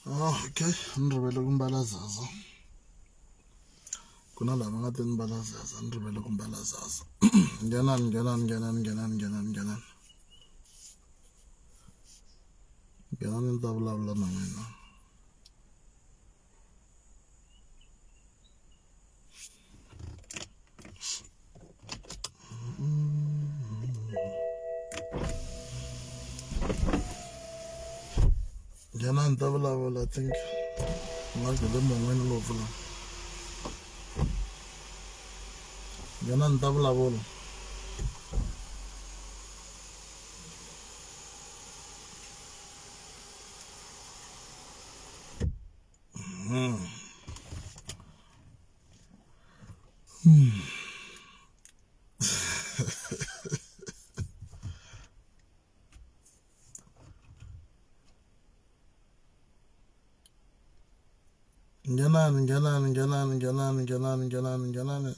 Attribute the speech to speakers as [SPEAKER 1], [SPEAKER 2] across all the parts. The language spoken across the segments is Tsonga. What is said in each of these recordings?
[SPEAKER 1] Oh, okay ni rivele ku mbala zaza ku na lava nga te ni mbala zaza ni rivele ku mbala zaza nghenani nghenani nghenani nghenani nghenani nghenani nghenani ni ta vulavula na n'wina. Nghenani ni ta vulavula I think nga ku hi le mon'weni ngopfu la nghenani ni ta vulavula. Nghenani nghenani nghenani nghenani nghenani nghenani nghenani.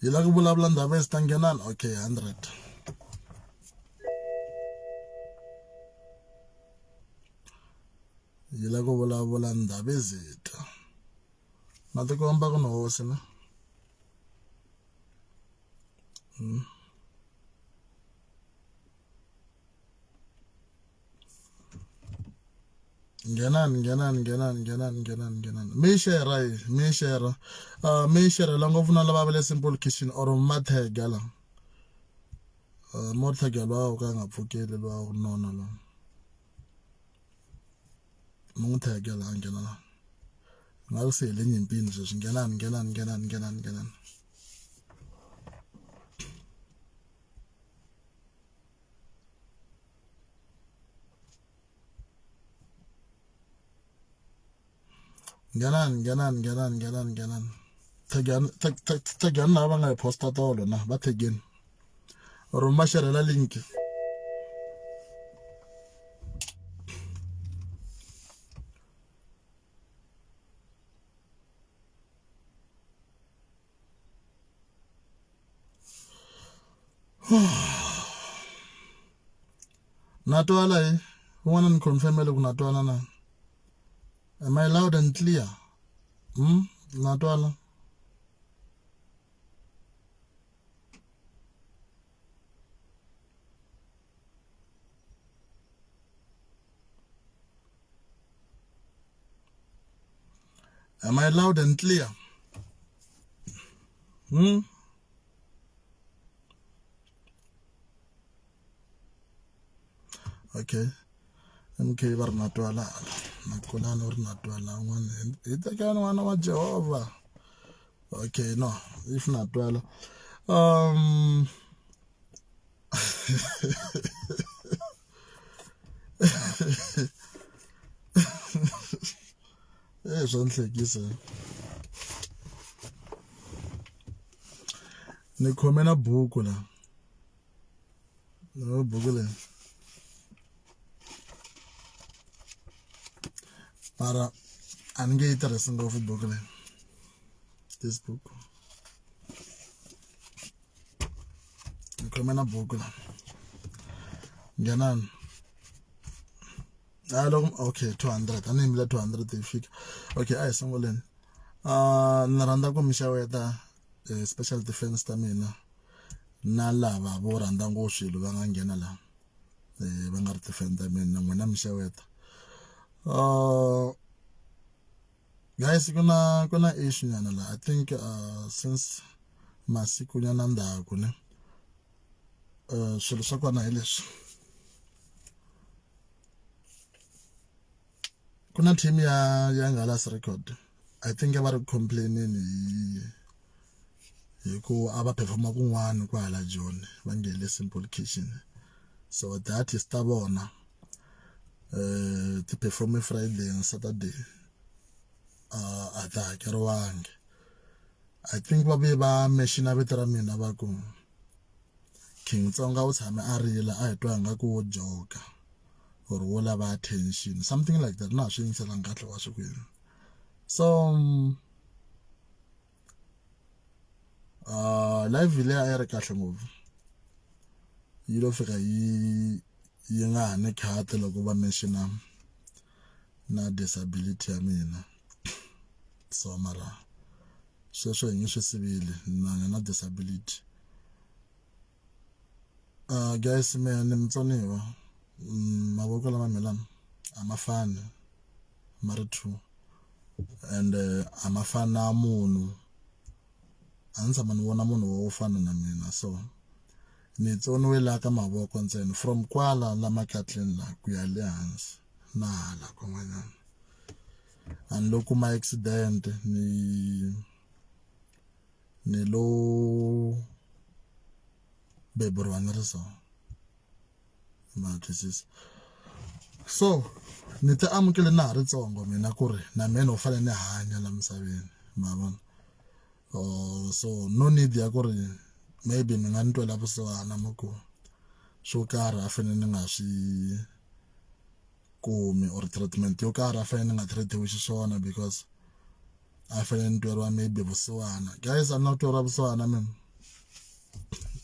[SPEAKER 1] Hi lava ku vulavula ndhawu ya nghenani okay 100. Hi lava ku vulavula Ndhavezitha na tikomba ku ni hosi na. Nghenani nghenani nghenani nghenani nghenani nghenani mi yi share yi mi yi share mi yi xerhela ngopfu na lava va le simple kitchen or ma tag-a la mo tag-a luwa wo ka a nga pfukeli luwa wa ku nona luwa mi n'wi tag-a la a nghena la nga ku se hi le nyimpini sweswi nghenani nghenani nghenani nghenani nghenani. Nghenani nghenani nghenani nghenani nghenani thegani thegani lava va nga yi posta tolo na va thegeni or mi va xerhela link. Na twala he un'wana ni confirm-ele ku na twala na am I loud and clear na twala. Am I loud and clear? Hmm? Okay. MK va ri na twala na kulani u ri na twala un'wana hi tekani n'wana wa Jehovha. Okay, no, if na twala. Eh swa ni hlekisa. Ni khome na buku la. Na buku leyi. Mara a ni nge yi tirhisi ngopfu buku leyi. This book. Ni khome na buku la. Nghenani. A loko okay 200 a ni yimile 200 yi fika. Okay a hi sunguleni. Ni rhandza ku mi xeweta special defense ta mina na lava vo rhandza ngopfu swilo va nga nghena la va nga ri ti-fan ta mina na n'wina mi xeweta. Guys ku na ku na issue nyana la I think since masiku nyana ndzhaku ne swilo swa kona hi leswi ku na team ya ya Ngalas record I think a va ri complain-eni hi hi ku a va perform-a kun'wana kwahala Joni va nge le Simple Kitchen so the artist ta vona ti perform Friday and Saturday a ti hakeriwangi I think va vuye va mention vito ra mina va ku King Tsonga u tshame a rila a hi twa ingaku wo joka or wo lava attention something like that na ha swi yingiselanga kahle wa swi kwini. So live leyi a yi ri kahle ngopfu yi lo fika yi yi nga ha ni khati loko va mention na disability ya mina so mara sweswo hi nge swi siveli na na disability guys mehe ni mutsoniwa mavoko lama me lama a ma fani ma ri two ende a ma fani na munhu a ndzi tshama ni vona munhu wo fana na mina so ni tsoniwe la ka mavoko ntsena from kwala la makatleni la ku ya le hansi na hala kun'wanyana a ni lo kuma accident ni ni lo beburiwa ni ri so ma twisisa so ni ti amukele na ha ri ntsongo mina ku ri na mina no fanele ni hanya la misaveni ma vona so no need ya ku ri maybe mi nga ni twela vusiwana mi ku swo karhi a fanele ni nga swi kumi or treatment yo karhi a fanele ni nga treat-iwi xiswona because a fanele ni tweriwa maybe vusiwana guys a ni na ku tweriwa vusiwana mina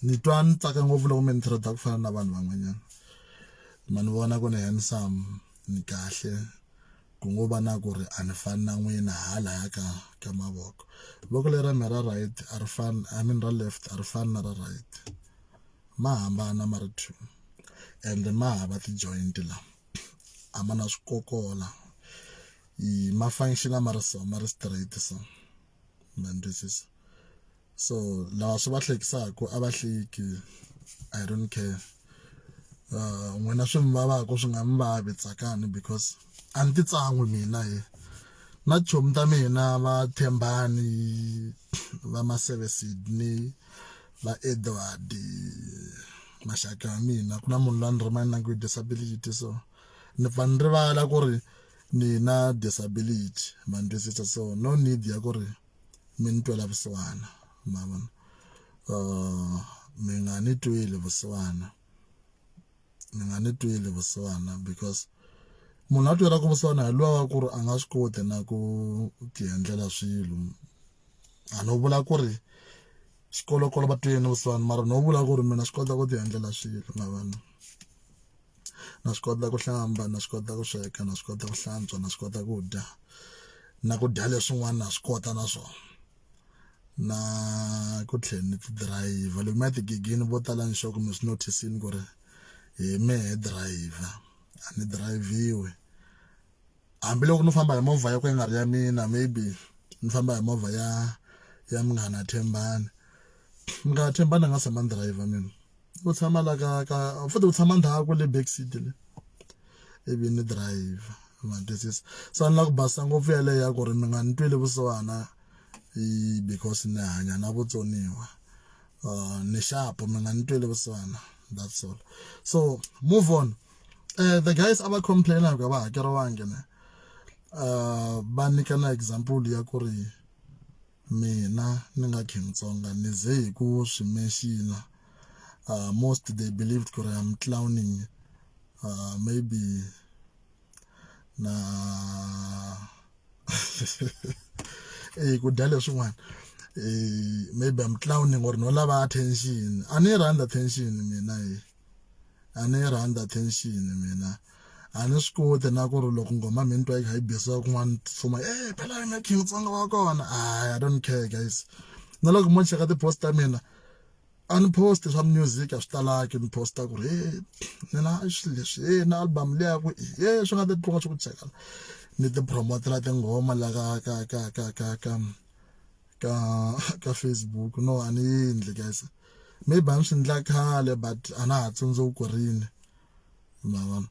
[SPEAKER 1] ni twa ni tsaka ngopfu loko mi ni treat ku fana na vanhu van'wanyana ma ni vona ku ni handsome ni kahle ku ngo va na ku ri a ni fani na n'wina halaya ka ka mavoko voko leri ra me ra right a ri fani I mean ra left a ri fani na ra right ma hambana ma ri two and ma hava ti-joint la a ma na swikokola ma function ma ri so ma ri straight so ma ni twisisa so lava swi va hlekisaku a va hleki I don't care n'wina swi mi vavaka swi nga mi vavi tsakani because a ni ti tsan'wi mina he na chomi ta mina va Thembani va Maseve Sydney va Edward maxaka ya mina ku na munhu loyi a ni remind-aka hi disability so ni pfa ni rivala ku ri ni na disability ma ni twisisa so no need ya ku ri mi ni twela vusiwana ma vona mi nga ni tweli vusiwana mi nga ni tweli vusiwana because munhu a twelaka vusiwana hi luwa wa ku ri a nga swi koti na ku ti endlela swilo a no vula ku ri xikolokolo va tweleni vusiwana mara no vula ku ri mina swi kota ku ti endlela swilo na vanhu na swi kota ku hlamba na swi kota ku sweka na swi kota ku hlantswa na swi kota ku dya na ku dya leswin'wana na swi kota na swona na ku tlhela ni ti dirayivha loko mi ya tigigini vo tala ni sure ku mi swi notice-ini ku ri hi mehe driver a ni dirayivhiwi hambiloko no famba hi movha yo ka yi nga ri ya mina maybe ni famba hi movha ya ya munghana Thembani munghana Thembani a nga tshama ni dirayivha mina u tshama la ka ka futhi u tshama ndzhaku le back seat le ivi ni dirayivha ma twisisa so a ni lava ku basisa ngopfu yaleyo ya ku ri mi nga ni tweli vusiwana because ni hanya na vutsoniwa ni xapu mi nga ni tweli vusiwana that's all so move on the guys a va complain ku a va hakeriwangi ne va nyika na example ya ku ri mina ni nga King Tsonga ni ze hi ku swi mention most they believed ku ri I'm clowning maybe na ku dya leswin'wana maybe I'm clowning or no lava attention a ni rhandza attention mina hi a ni rhandza attention mina a ni swi koti na ku ri loko nghoma mi ni twa yi kha yi bisiwa kun'wana tsutsuma e phela mina King Tsonga wa kona hayi I don't care guys na loko mo cheka ti-post ta mina a ni post swa music a swi talangi ni posta ku ri he ni na swilo leswi he na album liya ku he swi nga ta tluka swi ku cheka ni ti promotela tinghoma la ka ka ka ka ka ka ka ka Facebook no a ni endli guys maybe a ni swi endla khale but a na ha tsundzuki ku rini ma vona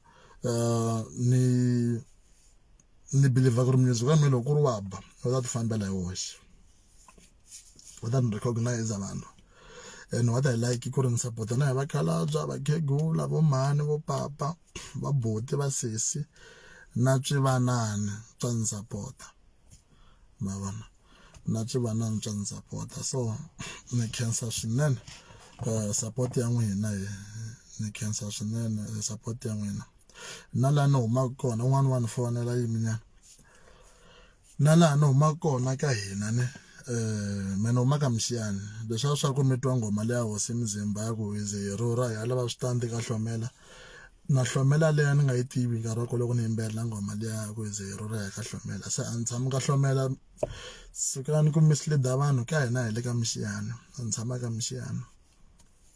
[SPEAKER 1] ni ni believer ku ri music wa mina loko ku ri wa ba wu ta ti fambela hi woxe va ta ni recognize vanhu and what I like ku ri ni support na hi vakhalabya vakhegula vo mhani vo papa va buti va sesi na swivanani swa ni sapota ma vona na swivanani swa ni sapota so ni khensa swinene support ya n'wina hi ni khensa swinene support ya n'wina na laha ni humaka kona un'wana wa ni fonela yiminyana. Na laha ni humaka kona ka hina ne me ni huma ka Mxiyani leswiya swa ku mi twa nghoma leya hosi Mzimba ya ku hi ze hi rhurha hi ya lava switandi ka Hlomela na Hlomela leyi a ni nga yi tivi nkarhi wa kona loko ni yimbelela nghoma liya ya ku hi ze hi rhurha hi ya ka Hlomela se a ni tshami ka Hlomela sukani ku mislead vanhu ka hina hi le ka Mxiyani a ni tshama ka Mxiyani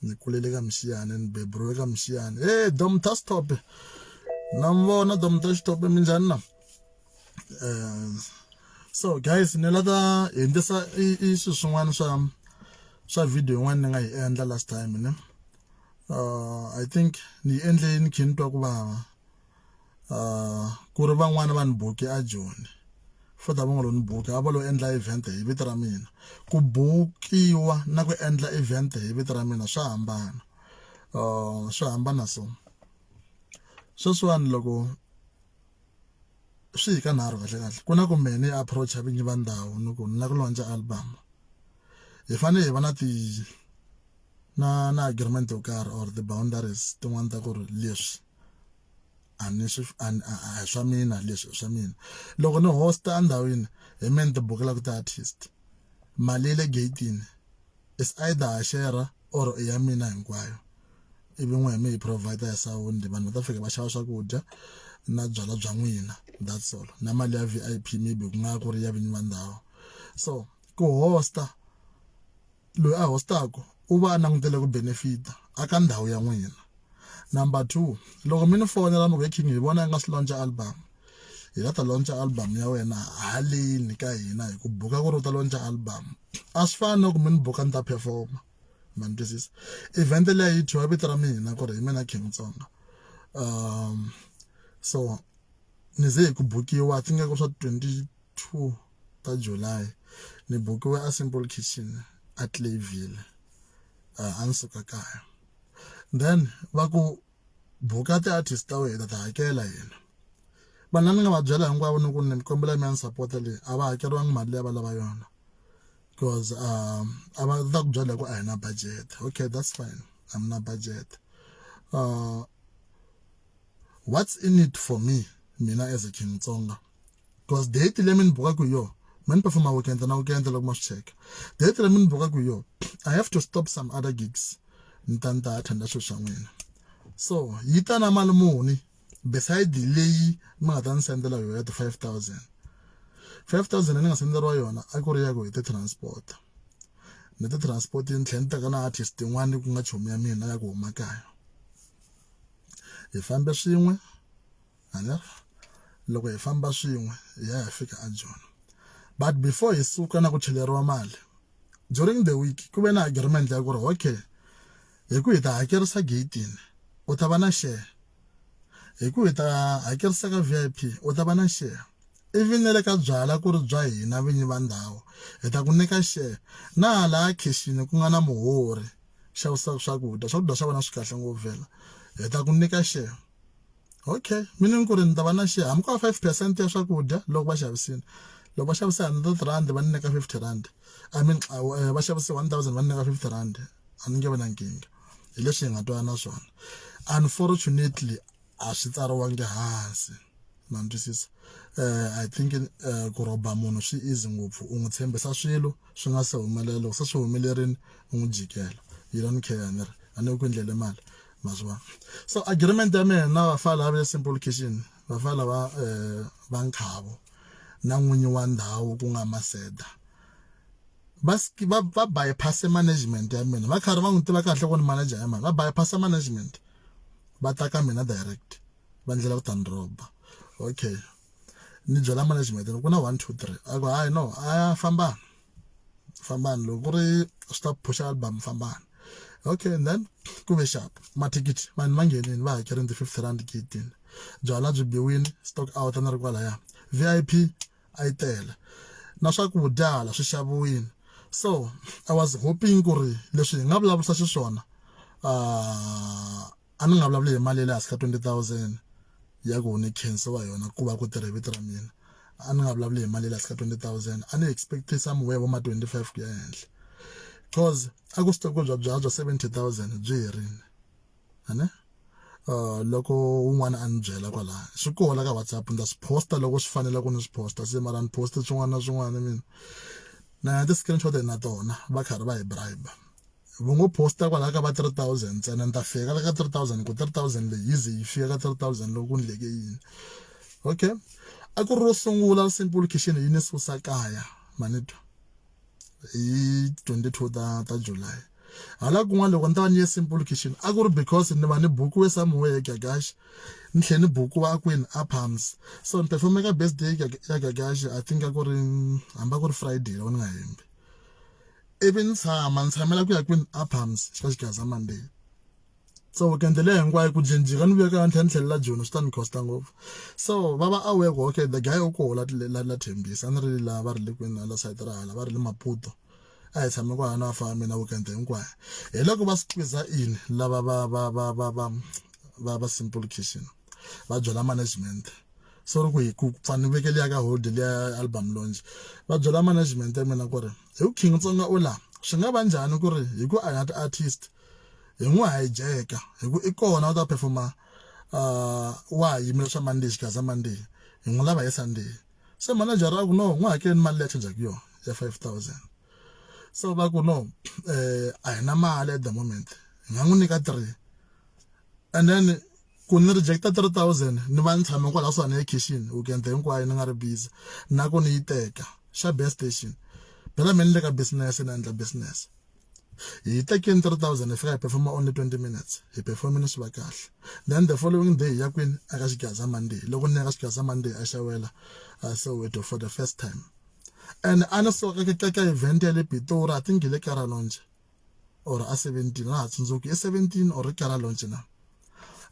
[SPEAKER 1] ni kulele ka Mxiyani ni beburiwe ka Mxiyani he Dom Tastop na mi vona Dom Tastop minjhani na so guys ni la ta hundzisa i i swilo swin'wana swa swa video yin'wana ni nga yi endla last time ne I think ni yi endle ni khe ni twa ku vava ku ri van'wani va ni buke a Joni futhi a va nga lo ni buka a va lo endla event hi vito ra mina ku bukiwa na ku endla event hi vito ra mina swa hambana swi hambana so sweswiwani loko swi hi ka nharhu kahle kahle ku na ku mehe ni approach vinyi va ndhawu ni ku ni la ku launch album hi fanele hi va na ti na na agreement yo karhi or the boundaries tin'wana ta ku ri leswi a ni swi a a hi swa mina leswi i swa mina loko ni host endhawini hi mehe ni ti bukelaka ti-artist mali ya le gate-ini is either ha share or i ya mina hinkwayo ivi n'we mi hi provide ya sawundi vanhu va ta fika va xava swakudya na byalwa bya n'wina that's all na mali ya V_I_P maybe ku nga ku ri ya vinyi va ndhawu so ku hosta loyi a hostaku u va a langutele ku benefit-a aka ndhawu ya n'wina number 2 loko mi ni fonela mi ku he king hi vona i nga si launch album hi la ta launch album ya wena haleni ka hina hi ku buka ku ri u ta launch album a swi fani na ku mi ni buka ni ta performa ma ni twisisa event leyi yi thyiwa vito ra mina ku ri hi mina King Tsonga so ni ze hi ku bukiwa I think ku swa 22 ta July ni bukiwe a Simple Kitchen a Clayville a ni suka kaya then va ku buka ti-artist ta wena ta hakela hina vanhu lava ni nga va byela hinkwavo ni ku ni kombela mi ya ni support leyi a va hakeriwangi mali leyi a va lava yona because a va ta ku byela ku a hi na budget okay that's fine a mi na budget what's in it for me mina as a king Tsonga because date leyi mi ni bukaka hi yona mi ni performa weekend na weekend loko ma swi cheka date leyi mi ni bukaka hi yona I have to stop some other gigs ni ta ni ta attenda swilo swa n'wina so yi ta na mali muni beside leyi mi nga ta ni sendela yona ya ti-5 000 5 000 ni nga senderiwa yona a ku ri ya ku hi ti-transport ni ti-transport ni tlhela ni teka na artist tin'wani ku nga chomi ya mina ya ku huma kaya hi fambe swin'we loko hi famba swin'we hi ya hi fika a Joni but before hi suka na ku cheleriwa mali during the week ku ve na agreement ya ku ri okay hi ku hi ta hakerisa gate-ini u ta va na share hi ku hi ta hakerisa ka V_I_P u ta va na share ivi na le ka byala ku ri bya hina vinyi va ndhawu hi ta ku nyika share na hala khixini ku nga na muhori xavisaka swakudya swakudya swa vona swi kahle ngopfu vhela hi ta ku nyika share okay meaning ku ri ni ta va na share hambi ko va 5% ya swakudya loko va xavisile loko va xavise hundred rand va ni nyika 50 rand I mean va xavise 1000 va ni nyika 50 rand a ni nge vi na nkingha hi leswi hi nga twana swona unfortunately a swi tsariwangi hansi ma ni twisisa I think ku rhoba munhu swi easy ngopfu u n'wi tshembisa swilo swi nga se humelela loko se swi humelerile u n'wi jikela you don't care ni ri a ni ku endlele mali ma swi vona so agreement ya mina na vafana lava le simple kitchen vafana lava va nkhavo na n'winyi wa ndhawu ku nga Maseda va va va bypass management ya mina va karhi va n'wi tiva kahle ku ni manager ya mani va bypass management va ta ka mina direct va ndlela ku ta ni rhoba okay ni byela management ku na 1 2 3 a ku hayi no a fambani fambani loko ku ri swi ta phusha album fambani okay and then ku ve xap mathikithi vanhu va nghenini va hakerini ti-50 rand gate-ini byalwa byi biwini stock out a ni ri kwalaya V_I_P a yi tele na swakudya hala swi xaviwile so I was hoping ku ri leswi hi nga vulavurisa xiswona a ni nga vulavuli hi mali ya le hansi ka 20 000 ya ku ni khensiwa yona ku va ku tirha vito ra mina a ni nga vulavuli hi mali ya le hansi ka 20 000 a ni expect somewhere vo ma 25 ku ya henhla cause a ku stock bya bya bya 70 000 byi herile ane Loko wun'wana a ni byela kwala swi kona ka WhatsApp ni ta swi post-a loko swi fanele ku ni swi post-a se mara ni post swin'wana na swin'wana mina na ti-screenshot na tona va karhi va hi bribe va ngo post-a kwalaya ka va 3000 ntsena ni ta fika la ka 3000 ku 3000 leyi yi ze yi fika ka 3000 loko ku ndleke yini. Okay a ku ri ro sungula Simple Kitchen yi ni susa kaya ma ni twa hi 22 ta July hala kun'wana loko ni ta va ni ye Simple Kitchen a ku ri because ni va ni bukiwe somewhere Gagashi ni tlhela ni bukiwa a kwini a Palms so ni perform ka birthday ya Gagashi I think a ku ri hambi a ku ri Friday loko ni nga hembi ivi ni tshama ni tshamela ku ya kwini a Palms xa Xigaza Monday. So weekend leyi hinkwayo ku jinjika ni vuya kaya ni tlhela ni tlhelela Joni swi ta ni cost-a ngopfu so va va aware ku okay the guy u koho la la Thembisa a ni ri la va ri le kwini hala sayiti ra hala va ri le Maputo a hi tshame kwala na vafana va mina weekend hinkwayo hi loko va squeeze in lava va Simple Kitchen va byela management sorry ku hi ku pfa ni veke liya ka hold liya album launch va byela management ya mina ku ri hi ku King Tsonga u la swi nga va njhani ku ri hi ku a hi na ti-artist hi n'wi hijack-a hi ku i kona u ta perform-a wa ha yimile swa Monday xigaza Monday hi n'wi lava hi Sunday se manager a ku no n'wi hakeleni mali leyi a chajaka yona ya 5000 so va ku no a hi na mali at the moment hi nga n'wi nyika 3 and then ku ni reject 3000 ni va ni tshame kwala kusuhani ekhixini weekend hinkwayo ni nga ri busy na ku ni yi teka xa best station phela mina ni le ka business ni endla business. Hi tekini 3000 hi fika hi perform only 20 minutes hi performile swi va kahle then the following day hi ya kwini aka Xigaza Monday loko ni ya ka Xigaza Monday a xawela Soweto for the first time and a ni suka ka event ya le Pitori I think hi le Karalonje or a 17 a ha tsundzuki i 17 or i Karalonje na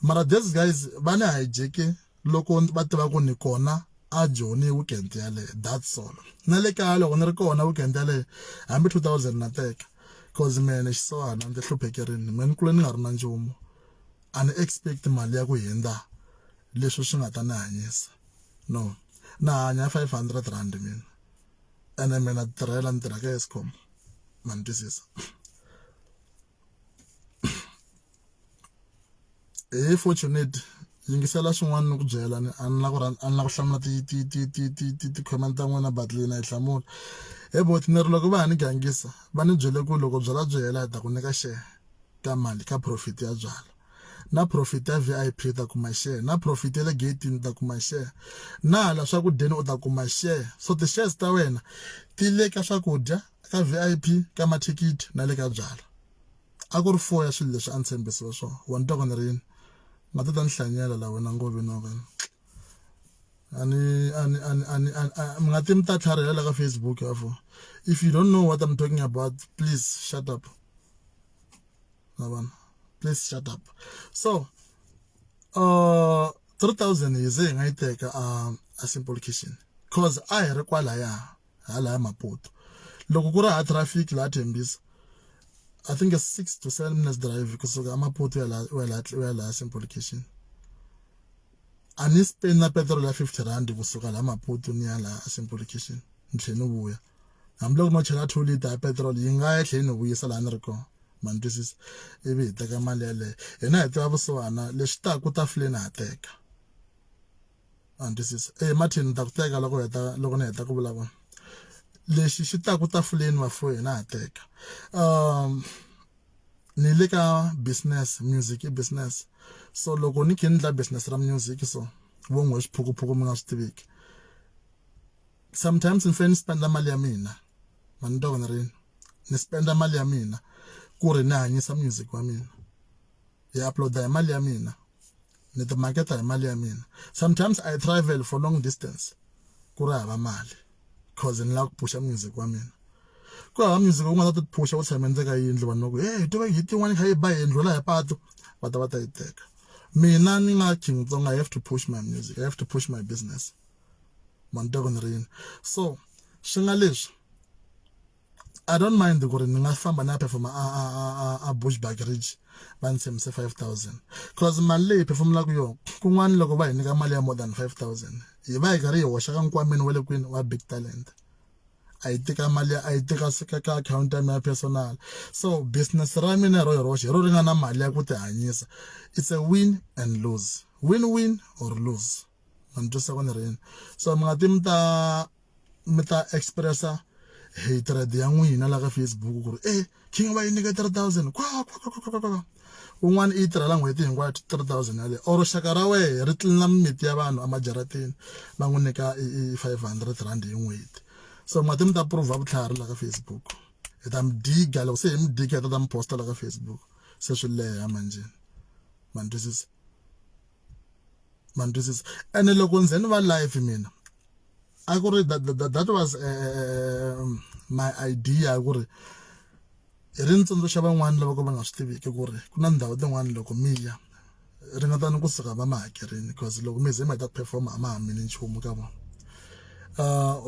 [SPEAKER 1] mara these guys va ni hijack loko va tiva ku ni kona a Joni weekend yaleyo that's all na le kaya loko ni ri kona weekend yaleyo hambi 2000 na teka cause mehe ni xisiwana ndzi hluphekerini mehe ni kule ni nga ri na nchumu a ni expect mali ya ku hundza leswi swi nga ta ni hanyisa no na hanya 500 rand mina ene mina tirhela ni tirha ka Eskom ma ni twisisa. He Fortunate yingisela swin'wana ni ku byela ni a ni la ku a ni la ku hlamula ti ti ti ti ti ti ti-comment ta n'wina but leyi na yi hlamula he boti ni ri loko va ha ni gangisa va ni byele ku loko byalwa byi hela hi ta ku nyika share ka mali ka profit ya byalwa na profit ya V_I_P u ta kuma share na profit ya le gate-ini u ta kuma share na hala swakudyeni u ta kuma share so ti-shares ta wena ti le ka swakudya ka V_I_P ka mathikithi na le ka byalwa. A ku ri 4 ya swilo leswi a ni tshembisiwe swona. Wa ni twa ku ni ri yini? Nga ta ta ni hlanyela la wena ngove no wena. A ni a ni a ni a ni a mi nga ti mi ta tlharihela la ka Facebook ya fo. If you don't know what I'm talking about, please shut up. Na vona? Please shut up. So, 3000 hi ze hi nga yi teka a Simple Kitchen cause a hi ri kwalaya. Halaya Maputo loko ku ri ha traffic laha Tembisa I think it's 6 to 7 minutes drive kusuka eMaputo ya laha u ya laha u ya laha Simple Kitchen a ni spend na petrol ya 50 rand kusuka laha Maputo ni ya laha Simple Kitchen ni tlhela ni vuya hambiloko no chela 2 liter ya petrol yi nga ya tlhela ni vuyisa laha ni ri kona ma ni twisisa ivi hi teka mali yeleyo hina hi tiva vusiwana leswi taku tafuleni ha teka. A ni twisisa e Martin ni ta ku teka loko heta loko ni heta ku vulavula lexi xi taku tafuleni vafo hina ha teka ni le ka business music i business so loko ni khe ni ndla business ra music so vo n'we swiphukuphuku mi nga swi tiviki sometimes ni fanele ni spenda mali ya mina ma ni twa ku ni ri yini ni spenda mali ya mina ku ri ni hanyisa music wa mina. Hi upload-a hi mali ya mina ni ti maketa hi mali ya mina sometimes I travel for long distance ku ri hava mali cause ni lava ku phusha music wa mina ku hava music u nga ta ti phusha u tshame ndzeni ka yindlu vanhu va ku hey tiva hit yin'wana yi kha yi ba yindlu la hi patu va ta va ta yi teka mina ni nga King Tsonga I have to push my music I have to push my business ma ni twa ku ni ri yini so swi nga leswi. I don't mind ku ri ni nga famba ni ya perform a Bushbuckridge va ni tshembise 5000 cause mali leyi hi perform-elaku yona kun'wana loko va hi nyika mali ya more than 5000 hi va hi karhi hi hoxa ka nkwameni wa le kwini wa big talent. A yi teka mali a yi teka ka akhawunti ya mina ya personal. So business ra mina hi ro hi roxe hi ro ri nga na mali ya ku tihanyisa. It's a win and lose, win win or lose. Ma ni twisisa ku ni ri yini? So mi nga ti mi ta mi ta expressa hatred ya n'wina la ka Facebook ku ri e King va yi nyike 3000 kwa kwa kwa kwa kwa un'wana i yi tirhela n'hweti hinkwayo 3000 yaleyo or xaka ra wehe ri tlilina mimiti ya vanhu emajarateni va n'wi nyika i 500 rand hi n'hweti. So mi nga ti mi ta prova vutlhari la ka Facebook, hi ta mi diga. Loko se hi mi diga hi ta ta mi posta la ka Facebook se swi leha manjheni. Ma ni twisisa? Ma ni twisisa? Ene loko nze ni va live mina a ku ri that, that, that was my idea ku ri hi ri ni tsundzuxa van'wani lava ka va nga swi tiviki ku ri ku na ndhawu tin'wani loko mi ya ringetani kusuka va ma hakerini because loko mi ze mi heta ku perform a ma ha mini nchumu ka vona.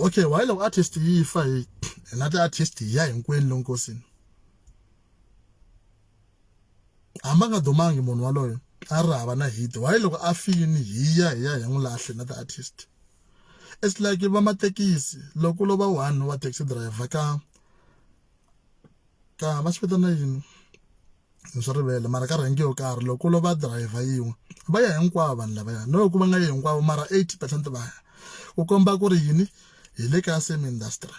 [SPEAKER 1] Okay, why loko artist yi fa hi hina ti-artist hi ya hinkwenu lomu nkosini? Hambi a nga dumangi munhu waloyo a ri hava na hit, why loko a fini hi ya hi ya hi n'wi lahla na ti-artist? It's like va mathekisi loko lo va one wa taxi driver ka ka va swi vitana yini ni swi rivele mara ka rhengi yo karhi loko lo va driver yin'we va ya hinkwavo vanhu lavaya no ku va nga yi hinkwavo mara 80% va ya ku komba ku ri yini hi le ka same industry.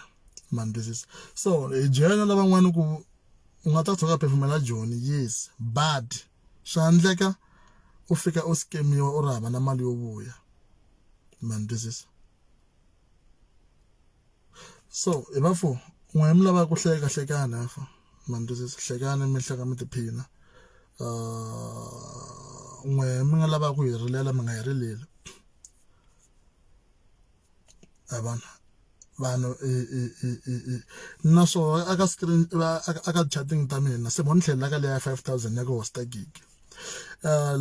[SPEAKER 1] Ma ni twisisa? So hi byela lavan'wana ku u nga ta tshuka performela Joni, yes, but swa endleka u fika u scamiwa u ri hava na mali yo vuya. Ma ni twisisa? So hi va fo n'we mi lava ku hleka hlekani ha fo. Ma ni twisisa? Hlekani mi hleka mi tiphina. N'we mi nga lava ku hi rilela mi nga hi rileli. A vona vanhu i naswona aka screen aka chatting ta mina se mo ni tlhelela ka leya 5000 ya ku hosta gig.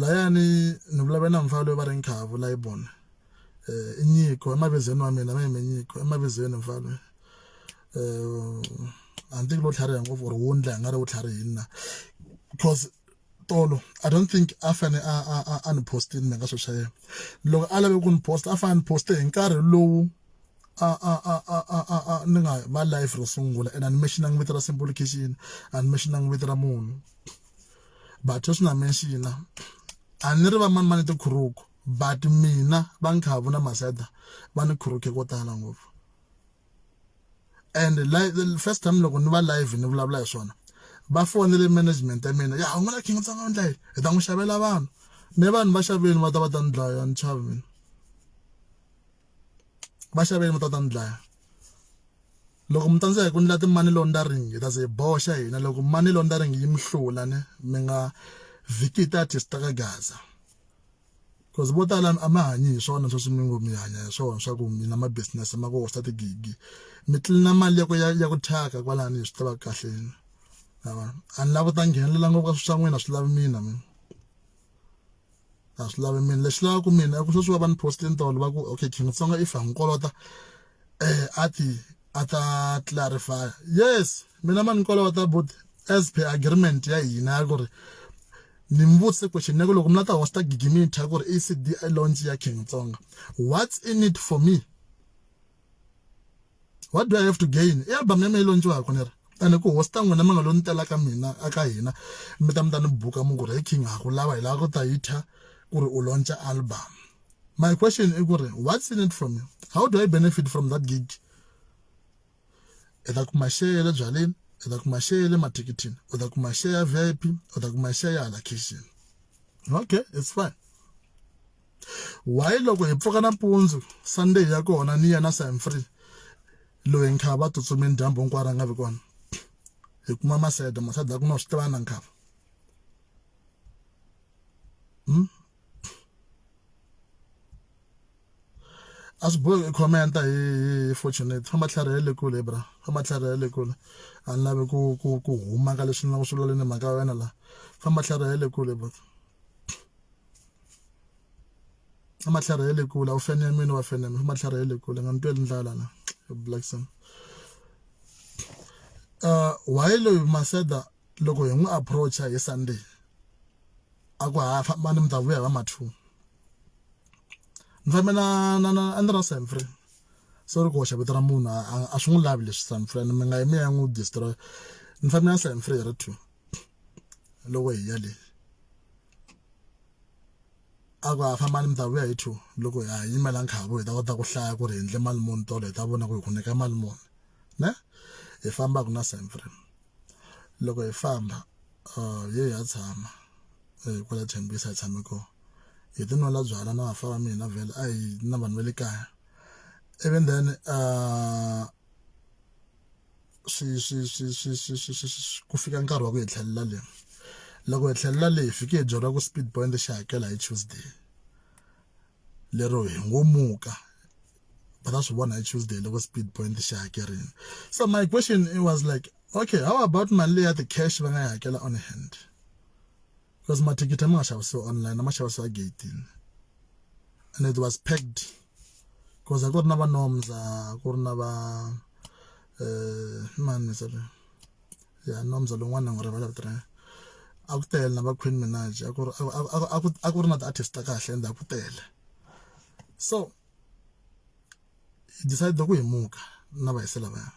[SPEAKER 1] Layani ni vulavula na mufana loyi va ri Nkhavu la yi vona i nyiko emavizweni wa mina ma yime nyiko emavizweni mufana loyi. A ni tivi lo tlhariha ngopfu or wo ndla nga ri wo tlharihini na because tolo I don't think a fane a a a a ni postini mina ka swilo swa yena. Loko a lave ku ni post a fanele a ni poste hi nkarhi lowu a a a a a a a ni nga va live ro sungula and a ni mentionangi vito ra Simple Kitchen a ni mentionangi vito ra munhu but sweswi na mention a ni ri va mani mani tikhuruku but mina va Nkhavu na Maseda va ni khuruke ko tala ngopfu. And the first time loko ni va live ni vulavula hi swona va fonele management ya mina ya n'wina King Tsonga u ndla yini hi ta n'wi xavela vanhu me vanhu va xaveni va ta va ta ni dlaya ni chavi mina va xaveni va ta ta ni dlaya. Loko mi tsandzeka ku ndla ti-money laundering hi ta ze hi boxa hina loko money laundering yi mi hlula ne mi nga vhiki ti-artist ta ka Gaza. Cause vo tala a mi hanyi hi swona sweswi mi ngo mi hanya hi swona swa ku mi na ma business ma ku hosta tigigi mi tlilina mali ya ku ya ya ku thyaka kwalani hi swi tivaka kahle ma vona a ni lavi ku ta nghenelela ngopfu ka swilo swa n'wina swi lavi mina mina a swi lavi mina lexi lavaka mina i ku sweswi va va ni postini tolo va ku okay King Tsonga if ha n'wi kolota a ti a ta clarify yes mina ma ni kolota buti as per agreement ya hina ya ku ri ni mi vutise question ya ku loko mi la ta hosta gigi mi thya ku ri i CD launch ya King Tsonga what's in it for me? What do I have to gain? I album ya mina yi launchiwaka ni ri ene ku hosta n'wina mi nga lo ni tela ka mina aka hina mi ta mi ta ni buka mi ku ri he King ha ku lava hi lava ku ta yi thya ku ri u launcha album. My question i ku ri what's in it for me? How do I benefit from that gig? I ta kuma share ya le byaleni, i ta kuma share ya le mathikithini, u ta kuma share ya VIP, u ta kuma share ya hala khixini. Okay, it's fine. Why loko hi pfuka nampundzu Sunday ya kona ni ya na Sam Free loyi Nkhava a tsutsumini dyambu hinkwaro a nga vi kona hi kuma Maseda Maseda a ku na swi tiva na Nkhava. A swi bohi i comment hi Fortunate famba tlhariha le kule bra famba tlhariha le kule a ni lavi ku ku ku huma ka leswi ni lava swi vulavula ni mhaka ya wena la famba tlhariha le kule bot famba tlhariha le kule a wu fane ya mina wa fane ya mina famba tlhariha le kule nga ni tweli ndlala la Black Sam. Why loyi Maseda loko hi n'wi approach-a hi Sunday a ku ha fambani mi ta vuya hi va ma 2 ni fambe na na na a ni ri na Sam Free. Sorry ku hoxa vito ra munhu a swi n'wi lavi leswi Sanfrey mi nga yi mi ya n'wi destroy ni fambe na Sanfrey hi ri two loko hi ya le a ku a fambani mi ta vuya hi two loko ha yimela nkhavu hi ta kota ku hlaya ku ri hi endle mali muni tolo hi ta vona ku hi ku nyika mali muni ne hi fambaka na Sanfrey loko hi famba hi ye hi ya tshama kwala Tembisa hi tshame kona hi ti nwela byalwa na vafa va mina vhele a hi na vanhu va le kaya even then swi swi swi swi swi swi swi swi ku fika nkarhi wa ku hi tlhelela le loko hi tlhelela le hi fike hi byeriwa ku speed point xi hakela hi Tuesday lero hi ngo muka va ta swi vona hi Tuesday loko speed point xi hakerile so my question it was like okay how about mali leyi ya ti-cash va nga yi hakela on hand because mathikithi a ma nga xavisiwi online a ma xavisiwa egeyitini and it was packed because a ku ri na va Nomza ku ri na va mani sorry ya Nomza lowun'wana na n'wi rivala vito ra yena a ku tele na va Queen Minaj a ku ri a ku ri na ti-artist ta kahle ende a ku tele so hi decide ku hi muka na vahisi lavaya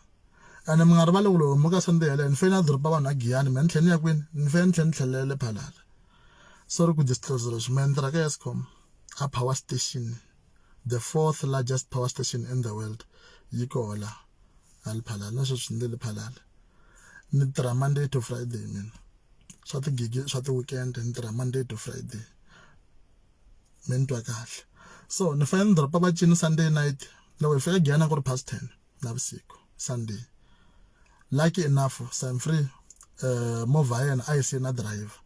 [SPEAKER 1] ene mi nga rivali ku loko muka Sunday yaleyo ni fanele ni drop vanhu a Giyani mina ni tlhela ni ya kwini ni fanele ni tlhela ni tlhelela le Phalala sorry ku disclose leswi mina ni tirha ka Eskom a power station the fourth largest power station in the world yi koho la a le Phalala na sweswi ni le le Phalala ni tirha Monday to Friday mina swa tigigi swa ti-weekend ni tirha Monday to Friday mi ni twa kahle so ni fanele ni drop-a vacini Sunday night loko hi fika Giyani a ku ri past 10 navusiku Sunday lucky enough Sanfrey movha ya yena a yi siye na driver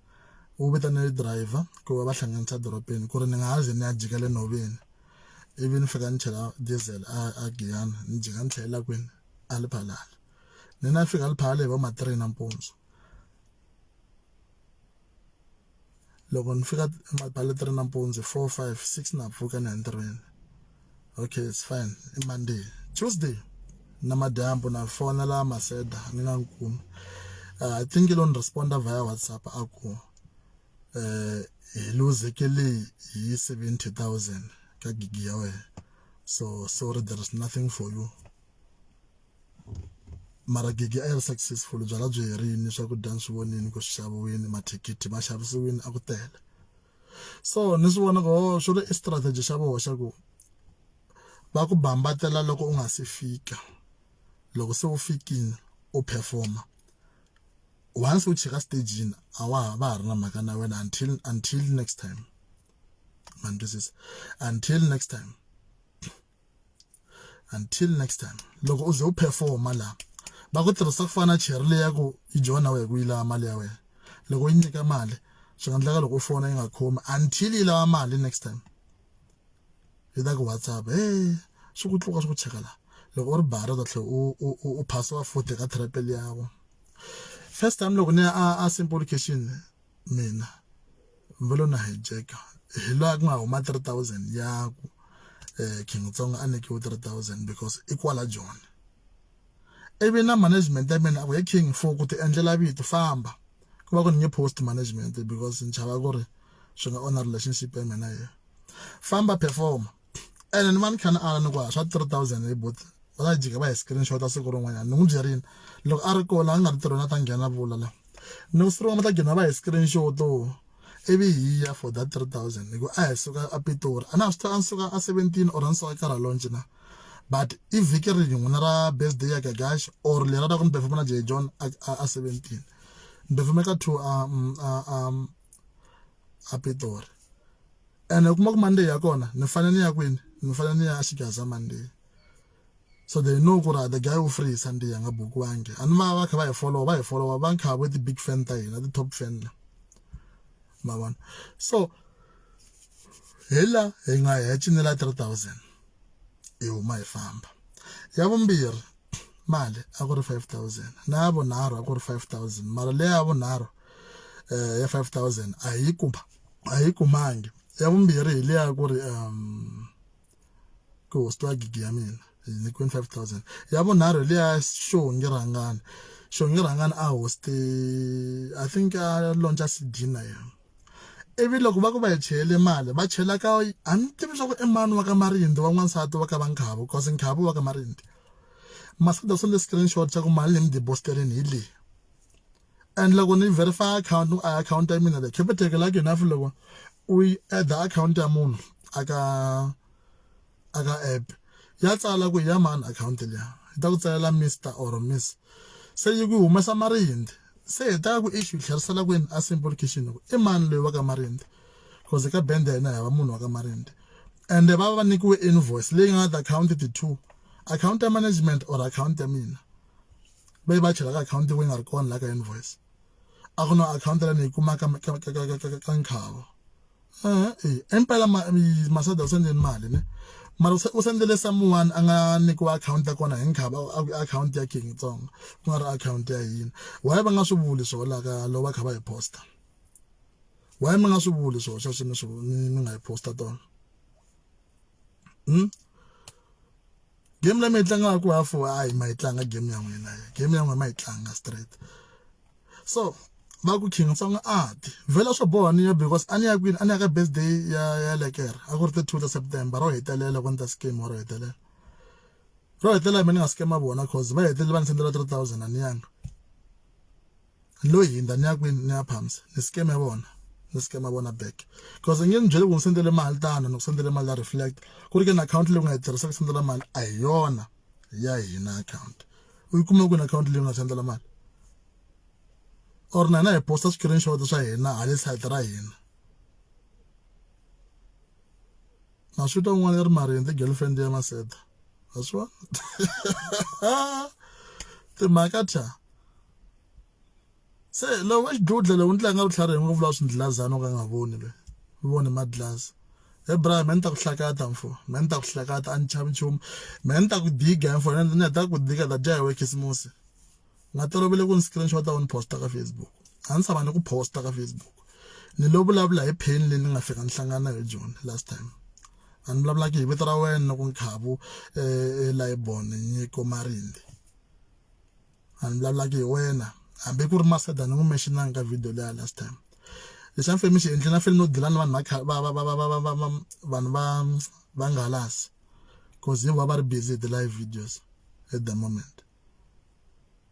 [SPEAKER 1] u vitanile driver ku va va hlanganisa dorobeni ku ri ni nga ha ze ni ya jika le nhoveni ivi ni fika ni chela diesel a a Giyani ni jika ni tlhelela kwini a Lephalale ni na fika Lephalale hi vo ma 3 nampundzu loko ni fika mabale 3 nampundzu 4 5 6 na pfuka ni ya ntirhweni okay it's fine i Monday Tuesday na madyambu na fonela Maseda ni nga n'wi kumi I think i lo ni responda via WhatsApp a ku hi luzekele hi 70,000 ka gigi ya wena so sorry there is nothing for you mara gigi a yi ri successful byalwa byi herini swakudya ni swi vonini ku swi xaviwini mathikithi ma xavisiwini a ku tele so ni swi vona ku oh swi ri i strategy xa voho xa ku va ku bambatela loko u nga se fika loko se u fikile u perform-a once u chika stagini a wa ha va ha ri na mhaka na wena until next time ma ni twisisa until next time until next time loko u ze u performa la va ku tirhisa ku fana na cherry leyi ya ku yi dyiwa na wena ku yi lava mali ya wena loko yi nyika mali swi nga endleka loko u fona yi nga khomi until yi lava mali next time yi ta ku WhatsApp hey swi ku tluka swi ku cheka la loko u ri bara u ta tlhela u phasiwa futhi ka trap liya ya vona first time loko ni ya a simple kitchen mina va lo na hijack hi laha ku nga huma 3000 ya ku King Tsonga a nyikiwe 3000 because i kwala Joni ivi na management ya mina a ku he King for ku ti endlela vito famba ku va ku ni nge post management because ni chava ku ri swi nga onha relationship ya mina na yena famba perform ene ni va ni kha ni ala ni ku swa 3000 hi buti va ta jika va hi screenshot siku rin'wanyana ni n'wi byerile loko a ri kona a nga ri tirhweni a ta nghena vula la ni ku siku rin'wana va ta gina va hi screenshot ivi hi ya for that 3000 hi ku a hi suka a Pitori a na ha swi tiva a ni suka a 17 or a ni suka Karalonje na but i vhiki rin'we na ra birthday ya Gagash or lera ra ku ni perform na Jay John a 17 ni perform ka two a a a a Pitori ene u kuma ku Monday ya kona ni fanele ni ya kwini ni fanele ni ya a Xigaza Monday so they know ku ri the guy u free Sunday a nga bukiwangi a ni va va kha va hi follow va hi follow va kha va ti-big fan ta hina ti-top fan la ma vona so hi la hi nga hi ya cinela 3000 hi huma hi famba ya vumbirhi mali a ku ri 5000 na ya vunharhu a ku ri 5000 mara leya ya vunharhu ya 5000 a hi yi kuma a hi kumangi ya vumbirhi hi leya ku ri ku hostiwa gigi ya mina hi nyikiwe 5000 ya vunharhu hi leya Xongi Rhangani Xongi Rhangani a hoste I think a launch CD na yena Ivi loko va ku va hi chele mali va chela ka a ni tivi swa ku i mani wa ka Marindi wa n'wansati wa ka va Nkhavu cause Nkhavu wa ka Marindi. Masada u sende screenshot xa ku mali leyi mi deposit-eleni hi leyi and loko ni verify account ni ku a akhawunti ya mina leyi Capitec like enough loko u yi add akhawunti ya munhu aka aka app ya tsala ku ya mani akhawunti liya yi ta ku tsalela Mister or Miss se yi ku humesa marindi se hi ta ku issue tlherisela kwini a simple kitchen ku i mani loyi wa ka marindi cause ka band ya hina hava munhu wa ka marindi ende va va nyikiwe invoice leyi nga na ti-akhawunti ti-two akhawunti ya management or akhawunti ya mina va yi va chela ka akhawunti yi nga ri kona la ka invoice a ku na akhawunti leyi ni yi kuma ka ka ka ka ka ka nkhavo e impela Masada u sendeni mali ne mara u sendele someone a nga nyikiwa akhawunti ya kona hi nkhava akhawunti ya King Tsonga ku nga ri akhawunti ya hina why va nga swi vuli swo la ka loko va kha va hi posta why mi nga swi vuli swo sweswo mi swi mi nga hi posta tona game leyi mi yi tlangaka hafu hayi ma yi tlanga game ya n'wina game ya n'wina ma yi tlanga straight so va ku King Tsonga a ti vhela swo boha ni ya because a ni ya kwini a ni ya ka birthday ya ya lekere a ku ri ti 2 ta September ro hetelela ku ni ta scheme ro hetelela ro hetelela mina ni nga scam vona cause va hetelele va ni sendela 3000 a ni yanga ni lo hindza ni ya kwini ni ya Palms ni scam ya vona ni scam vona back cause nge ni byele ku ni sendele mali tano ni ku sendele mali ya reflect ku ri ke na account leyi u nga yi tirhisa ku sendela mali a hi yona ya hina account u yi kume kwini account leyi u nga sendela mali or na hina hi posta screenshot swa hina hale site ra hina na swi twa un'wana i ri marindi girlfriend ya maseta wa swi vona timhaka thya se loko va xidludla loko ni tlanga vutlhari hi ngo vula swi ndlilazana u ka nga voni le u vone madlazi he bra me ni ta ku hlakata mfo me ni ta ku hlakata a ni chavi nchumu me ni ta ku diga mfo ni heta ku diga ta dya hi we khisimusi nga tolovele ku ni screenshot u ni posta ka Facebook a ni tshama ni ku posta ka Facebook ni lo vulavula hi pain leyi ni nga fika ni hlangana na yo Joni last time a ni vulavulaki hi vito ra wena na ku nkhavu Laibon Nyiko Marindi a ni vulavulaki hi wena hambi ku ri Maseda ni n'wi mentionanga ka video leya last time lexi a ni fanele mi xi endlile na fanele no dila na vanhu va va va va va va va va vanhu va va Nghalasi cause hi vona va ri busy hi ti-live videos at the moment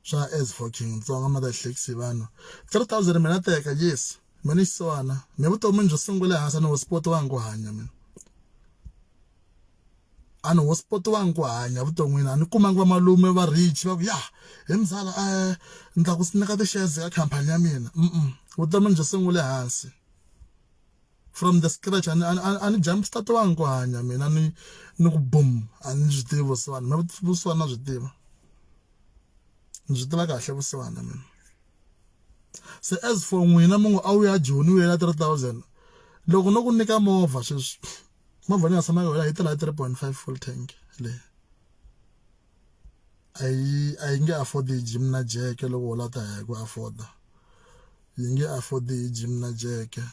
[SPEAKER 1] swa as for King Tsonga ma ta hlekisi vanhu 3000 mina teka yes mina ni xisiwana me vutomi byo sungula ehansi a ni hotspot wa ku hanya mina a ni hotspot wa ku hanya vuton'wini a ni kumanga va malume va rich va ku ya hi mzala ni ta ku nyika ti-shares ka khampani ya mina vutomi byo sungula ehansi from the scratch a ni a ni jump start wa ku hanya mina ni ni ku boom a ni byi tivi vusiwana mina vusiwana na byi tiva ni byi tiva kahle vusiwana mina se as for n'wina mi ngo a wu ya Joni u yela 3000 loko no ku nyika movha sweswi movha ni nga tshama ka yona yi tela hi 3.5 full tank leyi a yi a yi nge afford hi gym na jeke loko wo lata hi ku afforda yi nge afford hi gym na jeke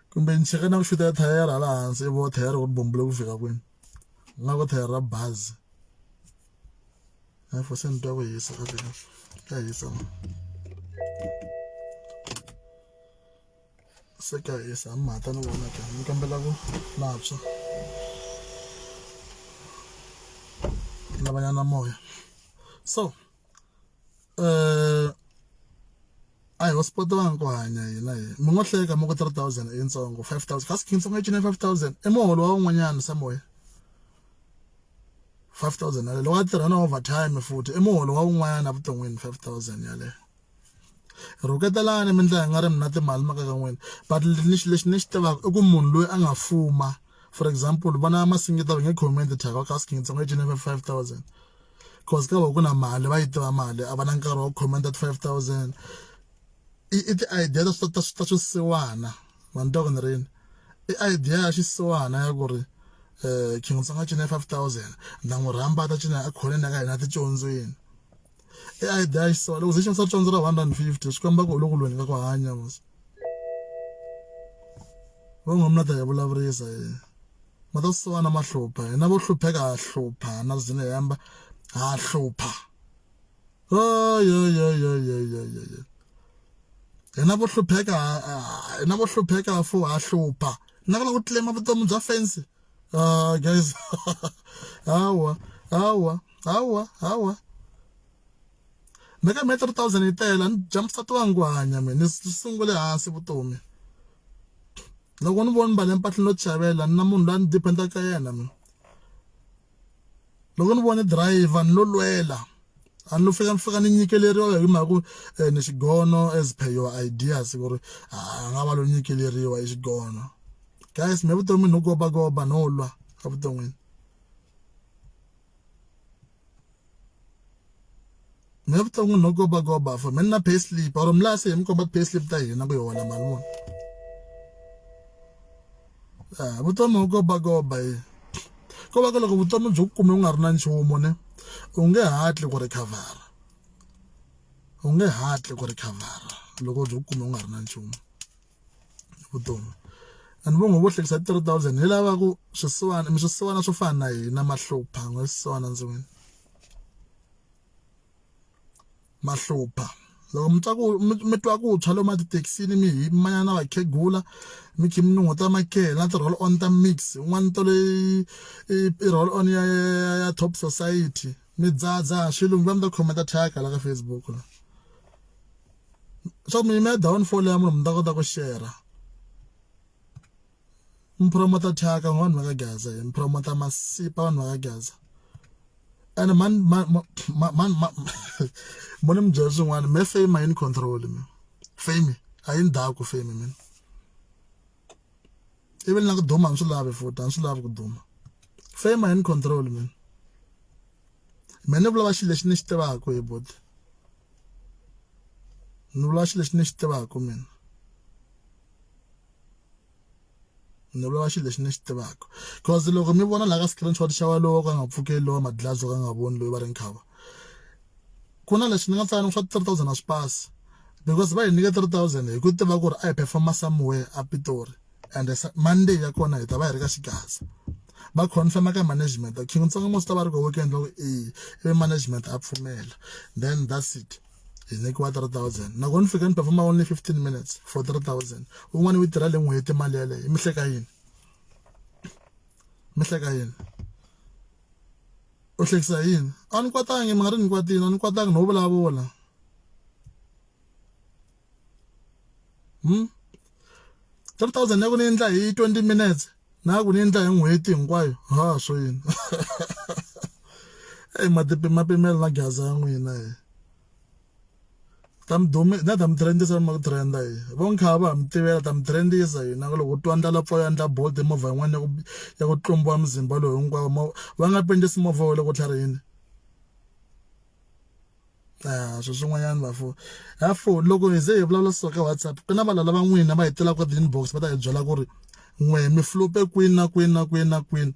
[SPEAKER 1] kumbe ni cheka na ku xuta thayere hala hansi i vo thayere ku ri bombule ku fika kwini nga ku thayere ra bazi a fo se ni twa ku hisa kahle kahle ka hisa se ka hisa mhata ni vona ka ni kombela ku na tshwa lavanyana moya so a hi hotspot vanhu ku hanya hina hi mi ngo hleka mi ku 3000 i yitsongo 5000 kasi yitsongo yi cina 5000 i muholo wa un'wanyana somewhere 5000 yaleyo loko a tirha na overtime futhi i muholo wa un'wanyana evuton'wini 5000 yaleyo rhuketelani mi ndlela hi nga ri mi na timali maka ka n'wina but lexi lexi ni xi tivaka i ku munhu loyi a nga fuma for example vana masingita va nge comment thyaka ka yitsongo yi cine 5000 cause ka va ku na mali va yi tiva mali a va na nkarhi wa ku comment ti 5000 i ti-idea ta ta ta swisiwana vanhu ta ku ni rini i idea ya xisiwana ya ku ri King Tsonga cine 5000 ni ta n'wi rhamba a ta cina ekhoneni ya ka hina ticondzweni i idea ya xisiwana loko ze xavisa condzo ra 150 swi komba ku u le ku lweni ka ku hanya mos va n'wi mi na ta hi vulavurisa hi ma ta siwana ma hlupha hina vo hlupheka ha hlupha na zine hemba ha hlupha. Ayoyoyoyoyoyo hina vo hlupheka hina vo hlupheka fo ha hlupha na ku lava ku claim vutomi bya fence ah guys hawa hawa hawa hawa me ka me 3000 yi tele ni dya musati wa ngwanya me ni sungule hansi vutomi loko ni vona mbale mpahla no xavela ni na munhu loyi a ni dependa ka yena mina loko ni vone driver ni lo lwela a ni lo fika ni fika ni nyikeleriwa hi mhaka ku eh, ni xigono as per your ideas ku ri a nga va lo nyikeleriwa i xigono guys me vutomi no gobagoba no lwa evuton'wini me vuton'wini no gobagoba for mina na pay slip or mi la se hi mi komba pay slip ta hina ku hi hola mali muni Eh, vutomi ho gobagoba yi ko va ka loko vutomi byi ku kume u nga ri na nchumu ne u nge hatli ku recover u nge hatli ku recover loko byi ku kume u nga ri na nchumu vutomi and vo ngo vo hlekisa 3000 hi lava ku swisiwana mi swisiwana swo fana na hina mahlupha n'we swisiwana ndzi mahlupha loko mi twa ku mi twa ku tshwa lomu etithekisini mi hi manya na vakhegula mi khe mi nun'hweta makhehele na ti-roll on ta mix un'wana tolo i i roll on ya ya ya top society mi dzahadzaha swilo mi va mi ta khomenta thyaka la ka Facebook la swa ku mi yimela downfall ya munhu mi ta kota ku share mi promote thyaka vanhu va ka Gaza mi promote masipa vanhu va ka Gaza ene mani mani mo ni mi byela swin'wana me fame a yi ni control mina fame a yi ni daku fame mina ivi na ku duma a ni swi lavi futhi a ni swi lavi ku duma fame a yi ni control mina mina ni vulavula xilo lexi ni xi tivaka hi buti ni vulavula xilo lexi ni xi tivaka mina ni vulavula xilo lexi ni xi tivaka cause loko mi vona laha ka screenshot xa walowo ka nga pfukeli lowa madlazi ka nga voni loyi va ri nkhava ku na leswi ni nga tsala swa 3000 a swi pasi because va hi nyike 3000 hi ku tiva ku ri a hi performa somewhere a Pitori and Monday ya kona hi ta va hi ri ka xigaza va confirm ka management King Tsonga mos ta va ri ka weekend loko e ivi management a pfumela then that's it hi nyikiwa 3000 nako ni fika ni performa only 15 minutes for 3000 un'wana u tirha le n'hweti mali yaleyo mi hleka yini mi hleka yini u hlekisa yini a ni kwatangi mi nga ri ni kwatini a ni kwatangi no vulavula 3000 ya ku ni endla hi 20 minutes na ku ni endla hi n'hweti hinkwayo ha swo yini eyi mapimelo na gaza ya n'wina hi ta mi dumi na ta mi trendisa mi ku trenda hi vo nkhava ha mi tivela ta mi trendisa hina loko twa ndlala pfa ya ndla bolt movha yin'wana ya ku ya ku tlumbiwa muzimba lowu hinkwawo va nga pendisi movha wa loko tlharihini Ah, swilo swin'wanyana vafo hafo loko hi ze hi vulavula so ka WhatsApp ku na valala va n'wina va hi telaka ka ti-inbox va ta hi byela ku ri n'we mi flope kwini na kwini na kwini na kwini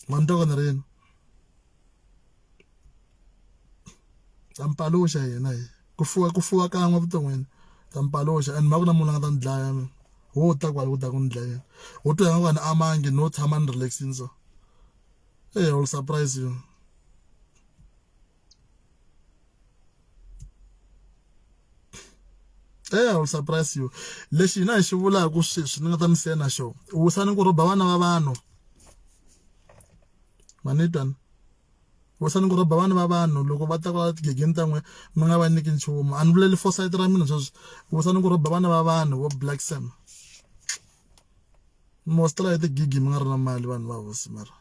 [SPEAKER 1] ma ni twa ku ni ri yini ta mi paluxa hina hi ku fuwa ku fuwa kan'we evuton'wini ta mi paluxa and ma ku na munhu a nga ta ni dlaya mina wo ta kwala ku ta ku ni dlayeni wo twa nga ku a ni amangi no tshama ni relax-ini so. Hey, I will surprise you. Hey, I will surprise you. Lexi hina hi xi vulaka sweswi ni nga ta mi siya na xona. Wisani ku rhoba vana va vanhu. Ma ni twa ni? Wisani ku rhoba vana va vanhu loko va ta kwala tigegeni ta n'wina mi nga va nyiki nchumu. A ni vuleli for site ra mina sweswi. Wisani ku rhoba vana va vanhu vo Black Sam. Most la hi tigigi mi nga ri na mali vanhu va hosi mara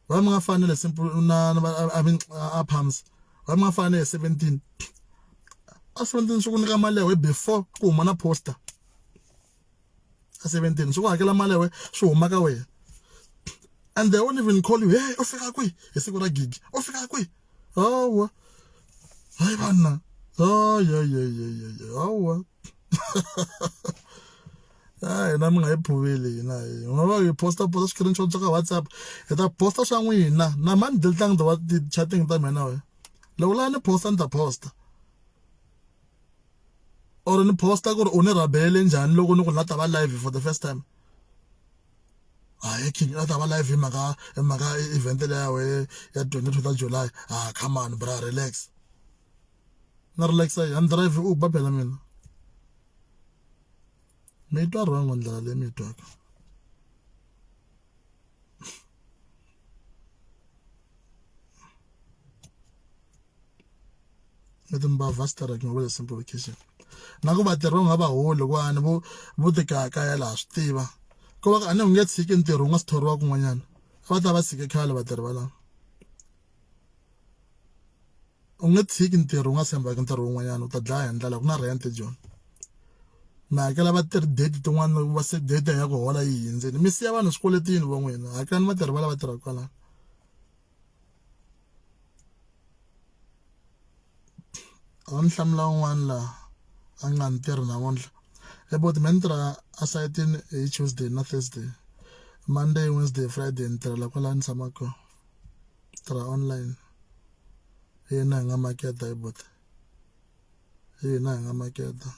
[SPEAKER 1] va mi nga fanele simple na I mean a palms va mi nga fanele 17 a 17 swi ku nyika mali ya wena before ku huma na poster a 17 swi ku hakela mali ya wena swi huma ka wena and they won't even call you hey u fika kwihi hi siku ra gigi u fika kwihi hawa hayi vanna hawa a hina mi nga hi phuveli hina hi nga va hi posta posta screenshot swa ka WhatsApp hi ta posta swa n'wina na mani deltanga ti wa ti-chatting ta mina wena loko la ni posta ni ta posta or ni posta ku ri u ni rhabele njhani loko ni ku la ta va live for the first time. Hayi king a ta va live hi mhaka hi mhaka event leya we ya 22 ta July. Ah come on bra relax. Na relaxa yi a ni drive Uber phela mina. Mi twa wrong ndlela leyi mi yi twaka. Mi timbabva sterek mi vula simple vacation na ku vatirhi va nga va holi kwani vo vo tikayakaya laha swi tiva ko va a ni u nge tshiki ntirho wu nga si thoriwa kun'wanyana a va ta va tshike khale vatirhi valava u nge tshiki ntirho u nga tshembaki ntirho wun'wanyana u ta dlaya hi ndlala ku na rent joni mi hakela vatirhi date tin'wana va se date ya ku hola yi hundzile mi siya vanhu swikweletini vo n'wina hakelani vatirhi va lava tirhaka kwalano A ni hlamula un'wana laha a nga ni tirhi namuntlha he buti me ni tirha esayitini hi Tuesday na Thursday Monday Wednesday Friday ni tirhela kwala ni tshamaka kona tirha online hi hina hi nga maketa he buti hi hina hi nga maketa.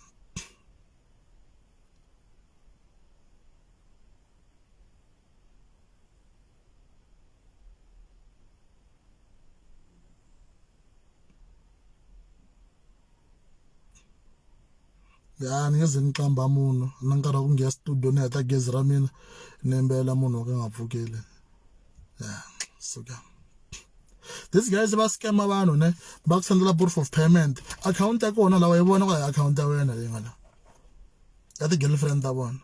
[SPEAKER 1] Ya ni nge ze ni qambha munhu na nkarhi wa ku nghena studio ni heta gezi ra mina ni yimbelela munhu wo ka nga pfukeli ya suka these guys va scam vanhu ne va ku sendela proof of payment akhawunti ya kona lawa yi vona ku hi akhawunti ya wena leyi nga la ya ti-girlfriend ta vona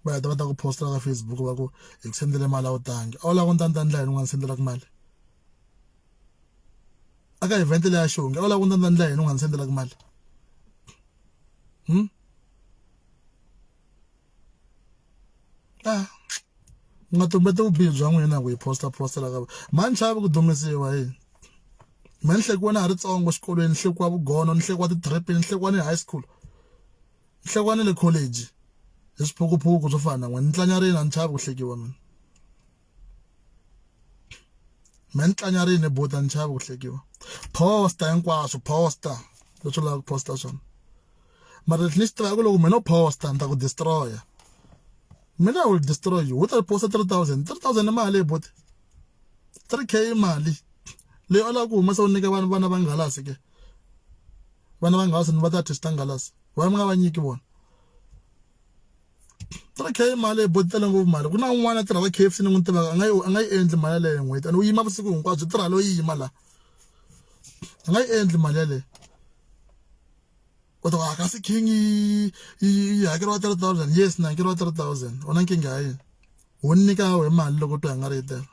[SPEAKER 1] va heta va ta ku postela ka Facebook va ku hi ku sendele mali a wu tangi a wu lava ku ni ta ni ta ndla yini u nga ni sendelaka mali aka event leya xongi a wu lava ku ni ta ni ta ndla yini u nga ni sendelaka mali ah u nga tumbeti vubihi bya n'wina ku yi posta postela ka mhani chavi ku dumisiwa hi me ni hlekiwa na ha ri tsongo xikolweni ni hlekiwa vugono ni hlekiwa ti-trip ni hlekiwa ni high school ni hlekiwa ni le college hi swiphukuphuku swo fana na n'wina ni tlanya rini a ni chavi ku hlekiwa mina me ni tlanya rini buti a ni chavi ku hlekiwa posta hinkwaswo posta leswi u lavaka ku posta swona mara lexi ni xi tivaka loko mina u posta ni ta ku destroyer mina I will destroy you u ta posta 3000 3000 i mali buti 3k i mali leyi u lavaka ku humesa u nyika vanhu vana va nghalasi ke vana va nghalasi ni va ta testa nghalasi va mi nga va nyiki vona 3k mali buti tele ngopfu mali ku na un'wana a tirhaka K_F_C ni n'wi tivaka a nga yi a nga yi endli mali yaleyo hi n'hweti and u yima vusiku hinkwabyo tirha lo yima la a nga yi endli mali yaleyo u ta ku a kasi king yi yi hakeriwa 3000 yes ni hakeriwa 3000 u na nkingha ya yini wo nyika we mali loko twa hi nga ri yi tele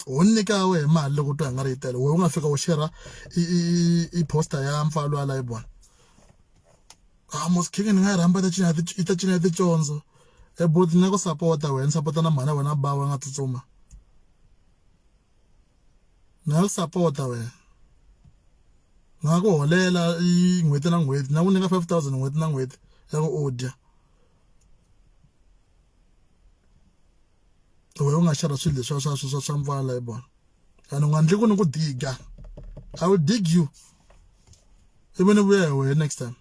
[SPEAKER 1] Ho nyika wehe mali loko u twa hi nga ri yi tele wehe u nga fika u share i i i poster ya mpfalo ya la yi ah mos king ni nga yi rhamba yi ta cina yi ta cina ticondzo e buti ni nga ku sapota wena ni sapota na mhana wena ba wa nga tsutsuma ni nga ku sapota wena ni nga ku holela i n'hweti na n'hweti na ku nyika 5000 n'hweti na n'hweti ya ku u dya wena u nga xava swilo leswiya swa swa swa mpfala hi vona and u nga ndli ku ni ku diga i will dig you ivi ni vuya hi wena next time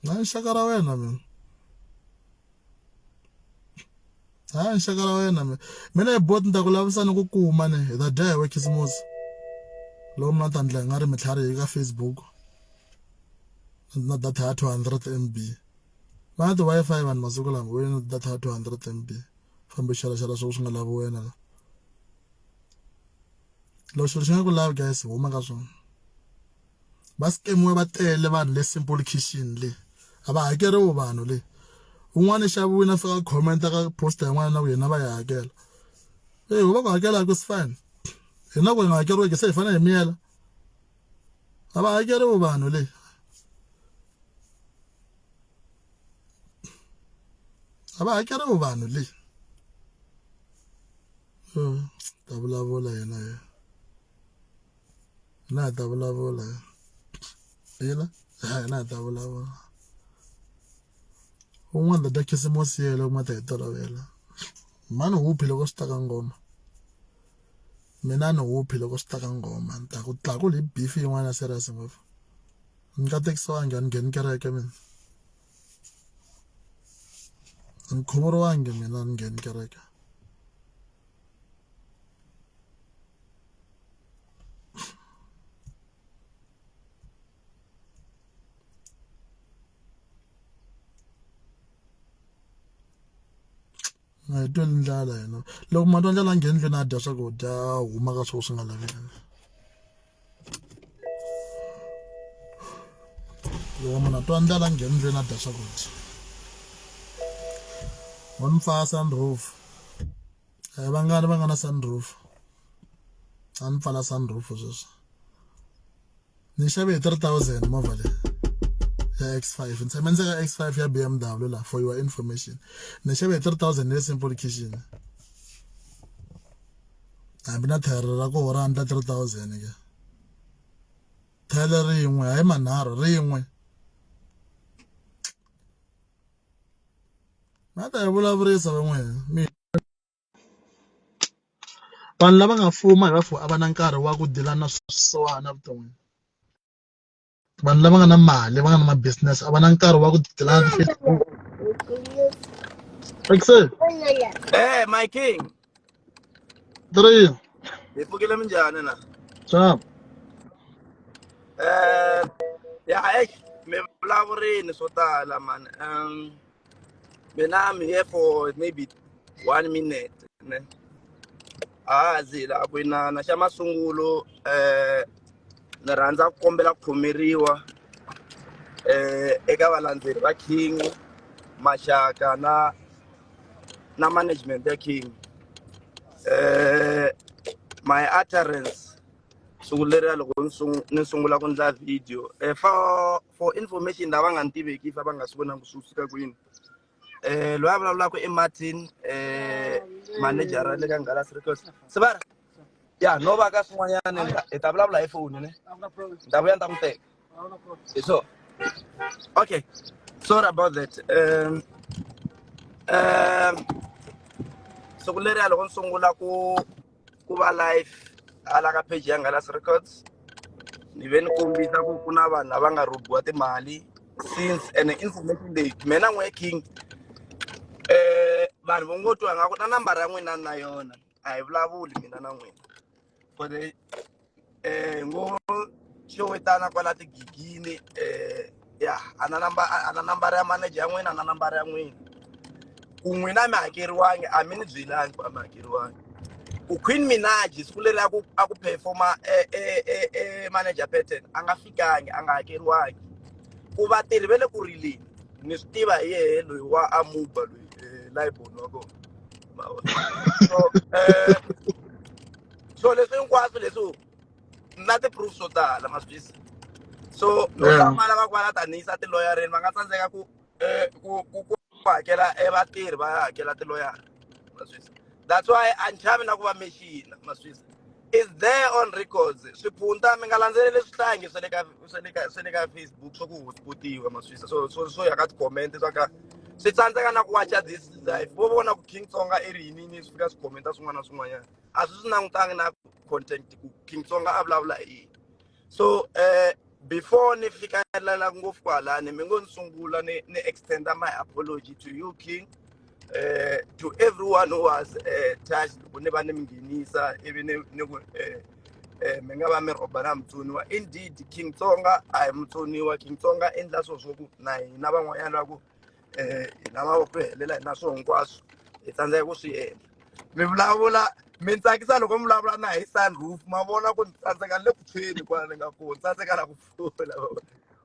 [SPEAKER 1] na nxaka ra wena mina ha nxaka ra wena mina mina hi bot ni ta ku lavisa ni ku kuma ni hi ta dya hi we khisimusi loko mina ta ndlela nga ri mitlhari hi ka Facebook na data ya 200 MB Va na ti-Wi-Fi vanhu masiku lama wena na data ya 200 MB fambe xalaxala swo swi nga lavi wena la loko xilo xi nga ku lavi guys huma ka swona va scamiwe va tele vanhu le simple kitchen le a va hakeriwi vanhu le un'wana xaviwile a fika comment ka post yin'wana na ku yena va yi hakela eyi va ku hakela ku fine hina ku hi nga hakeriwiki se hi fanele hi miyela a va hakeriwi vanhu le a va hakeriwi vanhu le ta vulavula yena ye hina hi ta vulavula yena hina hi ta vulavula un'wana ta dya khisimusi yena loko ma ta hi tolovela mani huphi loko swi ta ka ngoma mina ni huphi loko swi ta ka ngoma ni ta ku tlakula hi beef yin'wana ya serious ngopfu. Ni katekisiwangi a ni ngheni kereke mina. A ni khuvuriwangi mina a ni ngheni kereke. A hi tweli ndlala hina loko ma twa ndlala a ngheni ndlwini a dya swakudya a huma ka swo swi nga laveki loko munhu a twa ndlala a ngheni ndlwini a dya swakudya wa ni pfala sunroof a hi vangani va nga na sunroof a ni pfala sunroof sweswi Ni xave hi 3000 movha leyi ya X5 ni tshame ndzi ka X5 ya BMW la for your information ni xave hi 3000 le simple kitchen hambi na thayere ra koho ra ndla 3000 ke thayere rin'we hayi manharhu rin'we ma ta hi vulavurisa van'wena mi Vanhu lava nga fuma hi va a va na nkarhi wa ku deal-a na swisiwana evuton'wini. Vanhu lava nga na mali va nga na ma-business a va na nkarhi wa ku deal-a na ti-Facebook.
[SPEAKER 2] Hey, my king.
[SPEAKER 1] Three.
[SPEAKER 2] Hi pfukile minjhani na?
[SPEAKER 1] Sharp.
[SPEAKER 2] Eh, ya eish, mi vulavurini swo tala man. Mina I'm here for maybe one minute ne. A zila ku inana xa masungulo ni rhandza ku kombela ku khomeriwa eka valandzeri va King maxaka na na management ya King my utterance siku leriya loko ni sungula ku ndla video for information lava nga ni tiveki va nga swi vonangi swi fika kwini loyi a vulavulaka i Martin manager le ka Nghalas Records sivara ya no va ka swin'wanyana hi ta vulavula hi foni ne ni ta vuya ni ta n'wi teka hi swona okay sorry about that siku leriya loko ni sungula ku ku va live hala ka page ya Nghalas Records ni ve ni kombisa ku ku na vanhu lava nga rhobiwa timali since and information leyi mina n'we king vanhu vo ngo twa nga ku na nambara ya n'wina na yona a hi vulavuli mina na n'wina for the ngo xewetana kwala tigigini ya a na number a na nambara ya manager ya n'wina na nambara ya n'wina ku n'wina mi hakeriwangi a mi ni byelangi ku a mi hakeriwangi ku Queen Minaj siku leri a ku a ku performa e manager pattern a nga fikangi a nga hakeriwangi ku vatirhi va le ku rileni ni swi tiva hi yehe loyi wa amuba loyi Libon wa kona so so leswi hinkwaswo leswi na ti-proof swo tala ma swi twisisa so no hlamala va ku va la ta ni yisa tiloyareni va nga tsandzeka ku ku ku ku hakela vatirhi va hakela tiloyara ma swi twisisa that's why a ni chavi na ku va mexina ma swi twisisa is there on records swiphunta mi nga landzeleli swihlangi swa le ka swa le ka swa le ka Facebook swa ku hotspotiwa ma swi twisisa so so swo ya ka ti-comment swa ka swi tsandzeka na ku watcha this life vo vona ku King Tsonga i ri yini yini swi fika swi commenta swin'wana na swin'wanyana a swi swi langutangi na content ku King Tsonga a vulavula hi yini so before ni fikelela ngopfu kwalani mi ngo ni sungula ni ni extenda my apology to you King to everyone who was touched loko ni va ni mi nghenisa ivi ni ni ku mi nga va mi rhoba na mutsoniwa indeed King Tsonga a hi mutsoniwa King Tsonga endla swilo swo ku na hina van'wanyana va ku hi na mavoko yo helela hi na swo hinkwaswo hi tsandzeka ku swi endla mi vulavula mi ni tsakisa loko mi vulavula na hi sunroof ma vona ku ni tsandzeka ni le ku tshweni kwala ni nga kona tsandzeka na ku pfula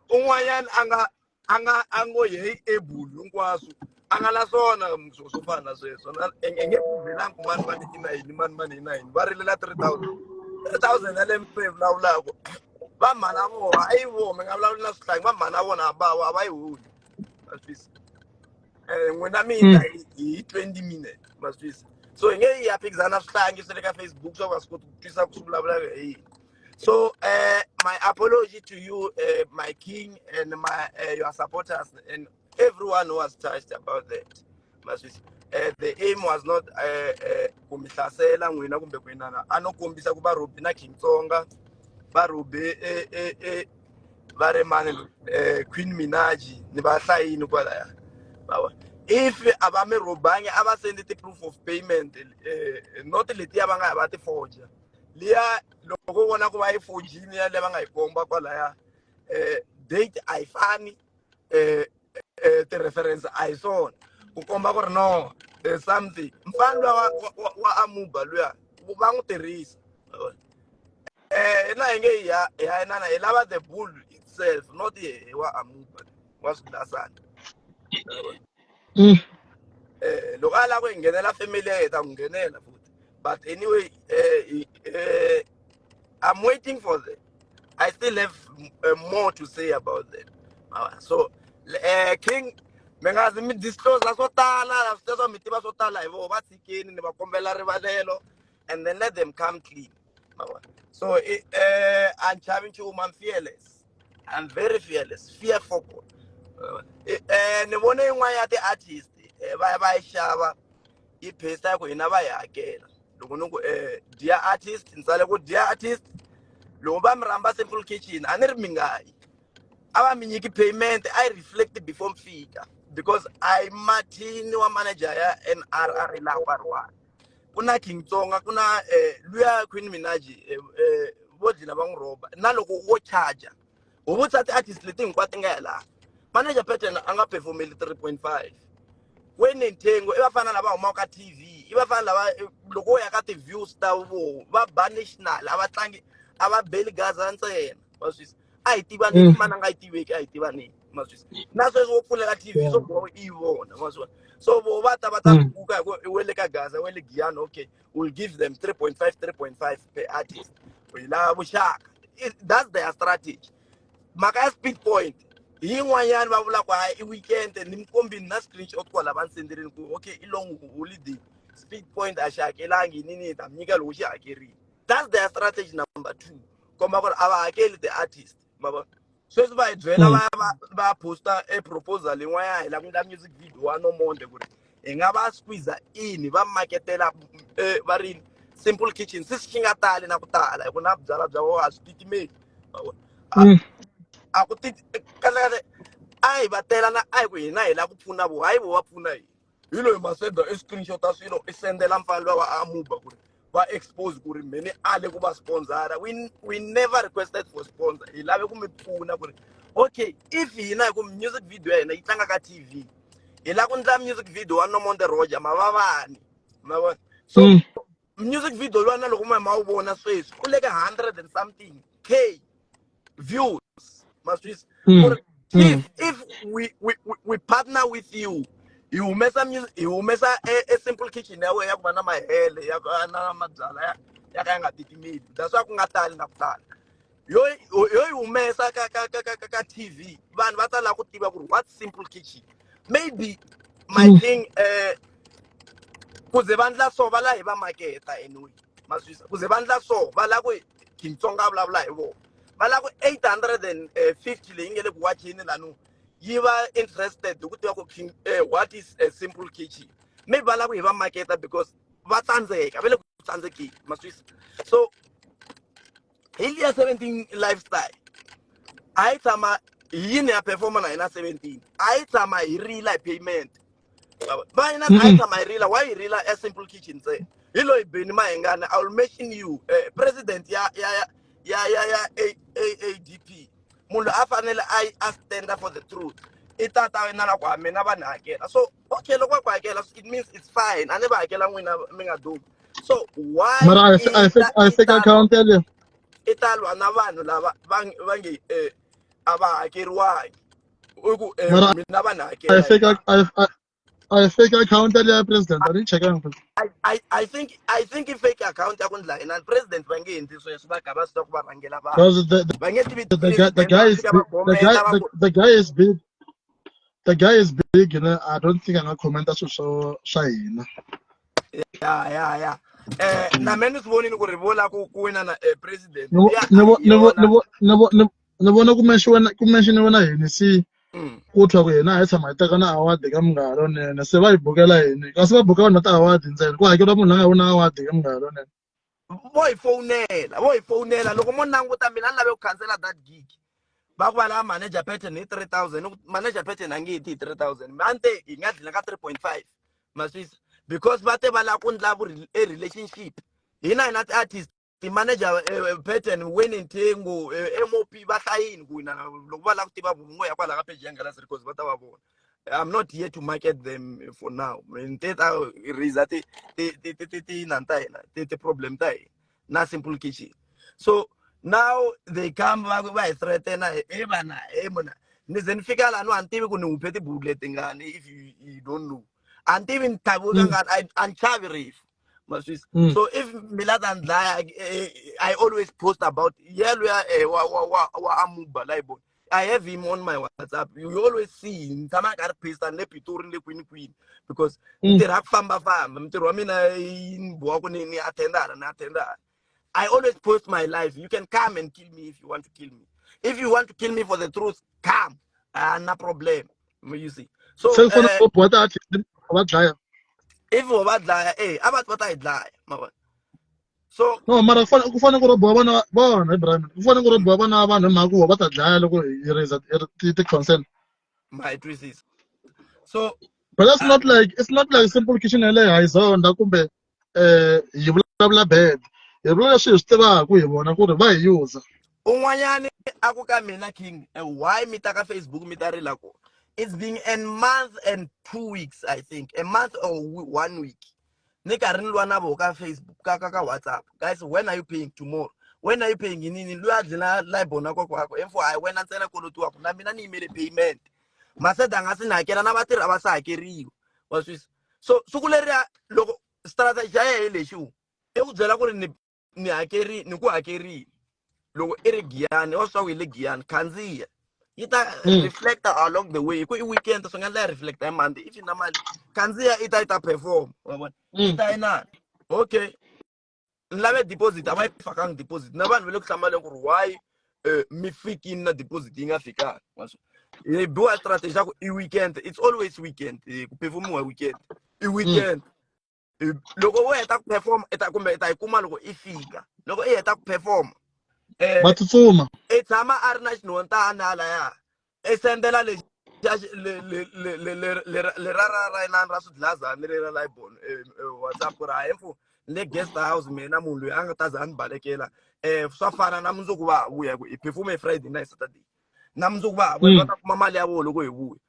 [SPEAKER 2] un'wanyana a nga a nga a ngo heyi able hinkwaswo a nga na swona swo swo fana na sweswo i nge pfumelanga ku mani mani i na yini mani mani i na yini va rilela 3000 3000 ya lembe hi vulavulaka va mhana vona a yi vona mi nga vulavuli na swihlangi va mhana vona va va yi holi ma swi twisisa n'wina mi ta hi 20 minutes ma swi twisisa so hi nge yi ya phikizana swihlangi swa le ka Facebook swa ku nga swi koti ku twisisa ku swi vulavula hi yini so my apology to you my king and my your supporters and everyone who was touched about that ma swi twisisa the aim was not ku mi hlasela n'wina kumbe ku inana a no kombisa ku va rhobi na King Tsonga va rhobi Va ri mani loyi Queen Minaj ni va hlayini kwalaya ma vona if a va mi rhobangi a va sendi ti-proof of payment not letiya va nga ya va ti forger liya loko u vona ku va yi forgini ya le va nga yi komba kwalaya date a yi fani ti-reference a hi swona ku komba ku ri no there's something mfana luya wa amuba luya va n'wi tirhisa hina hi nge hi ya hi ya inana hi lava the bull itself not yehe wa amuba wa swilasana. Loko a lava ku hi nghenela family ya hi ta n'wi nghenela futhi but anyway I'm waiting for them. I still have more to say about them. So King mi nga zi mi disclose swo tala swi mi tiva swo tala hi voho va tshikeni ni va kombela rivalelo and then let them come clean. So a ni chavi nchumu, I'm fearless. I'm very fearless. Fear focus. Ni vone yin'wana ya ti-artist va ya va yi xava yi paste ya ku hina va yi hakela loko ni ku dear artist ni tsale ku dear artist loko va mi rhamba Simple Kitchen a ni ri mi nga yi a va mi nyiki payment a yi reflect before mi fika because I Martin wa manager ya NR a ri laha nkarhi wani ku na King Tsonga ku na luya Queen Minaj vo dlina va n'wi rhoba na loko wo charger u vutisa ti-artist leti hinkwato ti nga ya laha manager pattern a nga performeli 3.5 wene Nthengu i vafana lava humaka ka TV i vafana lava loko wo ya ka ti-views ta vo va ba national a va tlangi a va beli gaza ntsena wa swi a hi tivaneni mani a nga yi tiveki a hi tivaneni ma swi na sweswi wo pfulela TV swo boha i yi vona ma swi so vo va ta va ta buka hi ku i wele ka Gaza wele Giyani okay we'll give them 3.5 3.5 per artist hi lava vuxaka that's their strategy mhaka ya speed point hi yin'wanyani va vula ku hayi i weekend ni mi kombini na screenshot kwala va ni senderini ku okay i long holiday speed point a xi hakelangi yini ni ta mi nyika loko xi hakerile that's their strategy number two komba ku ri a va hakeli the artist ma vona sweswi va hi byela va posta e proposal yin'wanyana hi lava ku endla music video wa Nomonde ku ri hi nga va squeeze in va maketela va ri Simple Kitchen se xi nga tali na ku tala hi ku na byala bya vona a swi titimeli ma vona a ku ti kahle kahle a hi va tela na a hi ku hina hi lava ku pfuna vo hayi vo va pfuna hina hi loyi masenda i screenshot ta swilo i sendela mfana luya wa amuba ku ri va expose ku ri mheni ale ku va sponsora we never requested for sponsor hi lave ku mi pfuna ku ri okay if hina hi ku music video ya hina yi tlanga ka TV hi lava ku ndla music video wa Nomonde Roger mavavani ma vona so music video luwa na loko ma wu vona sweswi u le ka hundred and something k views ma swi ku ri if we partner with you hi humesa music hi humesa e Simple Kitchen ya wena ya ku va na mahele ya ku na mabyala ya ka ya nga titimeli that's why ku nga tali na ku tala yo yi humesa ka TV vanhu va ta lava ku tiva ku ri what Simple Kitchen maybe my thing ku ze va ndla so va la hi va maketa anyway ma swi ku ze va ndla so va lava ku King Tsonga a vulavula hi vona va lava ku 850 leyi nge le ku wacheni lanu yi va interested hi ku tiva ku king what is a Simple Kitchen maybe va lava ku hi va maketa because va tsandzeka va le ku tsandzekeni ma swi so hi liya 17 lifestyle a yi tshama hi yini ya performa na hina 17 a yi tshama hi rila hi payment va hina a yi tshama hi rila why hi rila a Simple Kitchen ntsena hi loyi Benny Mayengani I will mention you president ya AADP munhu a fanele a stand for the truth i tata wena la ku ha mina va ni hakela so okay loko va ku hakela it means it's fine a ni va hakela n'wina mi nga dumi so why
[SPEAKER 1] mara a hi fake account yaleyo
[SPEAKER 2] i ta lwa na vanhu lava va nge a va hakeriwangi i ku mina va ni hakela
[SPEAKER 1] a hi fake account yaleyo ya president a ni chekangi.
[SPEAKER 2] I think i fake account ya ku ndla hina president va nge endli sweswo va kha va swi tiva ku va rhangela vanhu va nge tivi
[SPEAKER 1] The guy is big, the guy is big, you know. I don't think a nga commenta swilo swa hina.
[SPEAKER 2] Ya, na me ni swi vonile ku ri vo la ku wina na president
[SPEAKER 1] Ni vona ku mention na hina si ku twa ku hina a hi tshama hi teka na award ka Munghana Lonene se va hi bukela yini kasi va buka vanhu va ti-award ntsena ku hakeriwa munhu la nga wina award ka Munghana Lonene.
[SPEAKER 2] Vo hi fowunela loko mo languta mina ni lave ku khansela that gig. Va ku va lava manager pattern hi 3000. Ni ku manager pattern a nge yi ti hi 3000, a ni te hi nga dlina ka 3.5, ma swi twisisa? Because va te va lava ku ndla e relationship hina, hina ti-artist, ti-manager pattern Wayne Ntengo, MOP va hlayini ku hina. Loko va lava ku tiva vun'we ya kwala ka page ya Ngalazi Records va ta va vona. I'm not here to market them for now. Ni te ta raise ti ti ti ti ti ti inani ta hina, ti problem ta hina na Simple Kitchen. So now they come, va hi threatena e vana e muna. Ni ze ni fika laha, a ni tivi ku ni huphe tibuku leti ngani. If you don't know, a ni tivi ni tlhaviwe kangani. A ni chavi rifu, ma swi twisisa? So if mi la ta ni dlaya, I always post about ye luya wa amuba layibona. I have him on my WhatsApp. You always see ni tshama ni karhi posta ni le Pitori, ni le kwini kwini, because ntirho ya ku fambafamba, mintirho wa mina yi ni boha ku ni attendana, ni attendana. I always post my life. You can come and kill me if you want to kill me. If you want to kill me for the truth, come. Ah, no problem. You see. So
[SPEAKER 1] Se ku fanele ku boha ti-artist va dlaya?
[SPEAKER 2] If vo va dlaya, a va va ta hi dlaya, ma vona. So
[SPEAKER 1] No, mara ku fanele ku robiwa vana vona, Ibrahim, ku fanele ku robiwa vana va vanhu hi mhaka ku va ta dlaya loko hi raise ti-concern.
[SPEAKER 2] Ma hi twisisa. So
[SPEAKER 1] But that's not like, it's not like Simple Kitchen yaleyo hi zonda kumbe hi vulavula bad, hi vula leswi hi swi tivaka hi vona ku ri va hi user.
[SPEAKER 2] Un'wanyani a ku ka mina, "King, why mi ta ka Facebook mi ta rila ko?" It's been a month and 2 weeks, I think a month or one week, ni karhi ni lwa na voho ka Facebook, ka WhatsApp. "Guys, when are you paying? Tomorrow. When are you paying?" Yinini loyi a dlina libona kokwako emfo, hayi wena ntsena kolotiwaka na mina ni yimele payment. Maseda a nga si ni hakela, na vatirhi a va se hakeriwa, wa swi. So siku leriya loko strategy ya yehe hi lexiwu i ku byela ku ri ni hakeri, ni ku hakerile loko i ri Giyani, wa swi ku hi le Giyani, khandziya yi ta reflecta along the way, hi ku i weekend, swi nga endla yi reflecta hi Monday. If na mali, khandziya i ta perform, wa vona, i ta inani. Okay, ni lave deposit, a va yi fakangi deposit, na vanhu va le ku hlamaleni ku ri why mi fikini na deposit yi nga fikanga. Wa swi hi biwa strategy ya ku i weekend, it's always weekend, ku performiwa hi weekend, i weekend. Loko wo heta ku perform i ta kumbe i ta yi kuma loko i fika, loko i heta ku perform.
[SPEAKER 1] Va tsutsuma.
[SPEAKER 2] I tshama a ri na xinhontana laya, i sendela lexi lera ra inani ra swidlazani leri ra libon WhatsApp ku ri hayi mfu ni le guest house, mina munhu loyi a nga ta za a ni balekela, swa fana na mundzuku va ha vuya, ku hi perform hi Friday na hi Saturday, na mundzuku va ha vuya, va ta kuma mali ya vona loko hi vuya.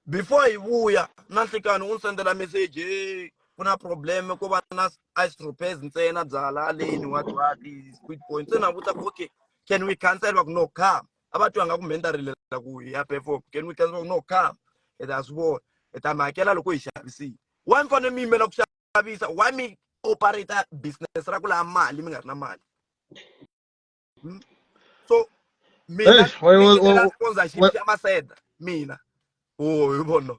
[SPEAKER 2] Before hi vuya na nhlikani, u ni sendela message, "Hey, ku na problem, ko va na ice tropez ntsena, byala leni, what what, speed point." Se na vutisa ku, "Okay, can we cancel?" Va ku, "No, come." A va twa nga ku me ni ta rilela ku hi ya perform. "Can we cancel?" Va ku, "No, come, hi ta swi vona, hi ta mi hakela loko hi xavisile." Why mi fanele mi yimela ku xavisa? Why mi operate business ra ku lava mali mi nga ri na mali? So mina
[SPEAKER 1] Hey,
[SPEAKER 2] ni yimela sponsorship ya Maseda mina. Oh, hi vona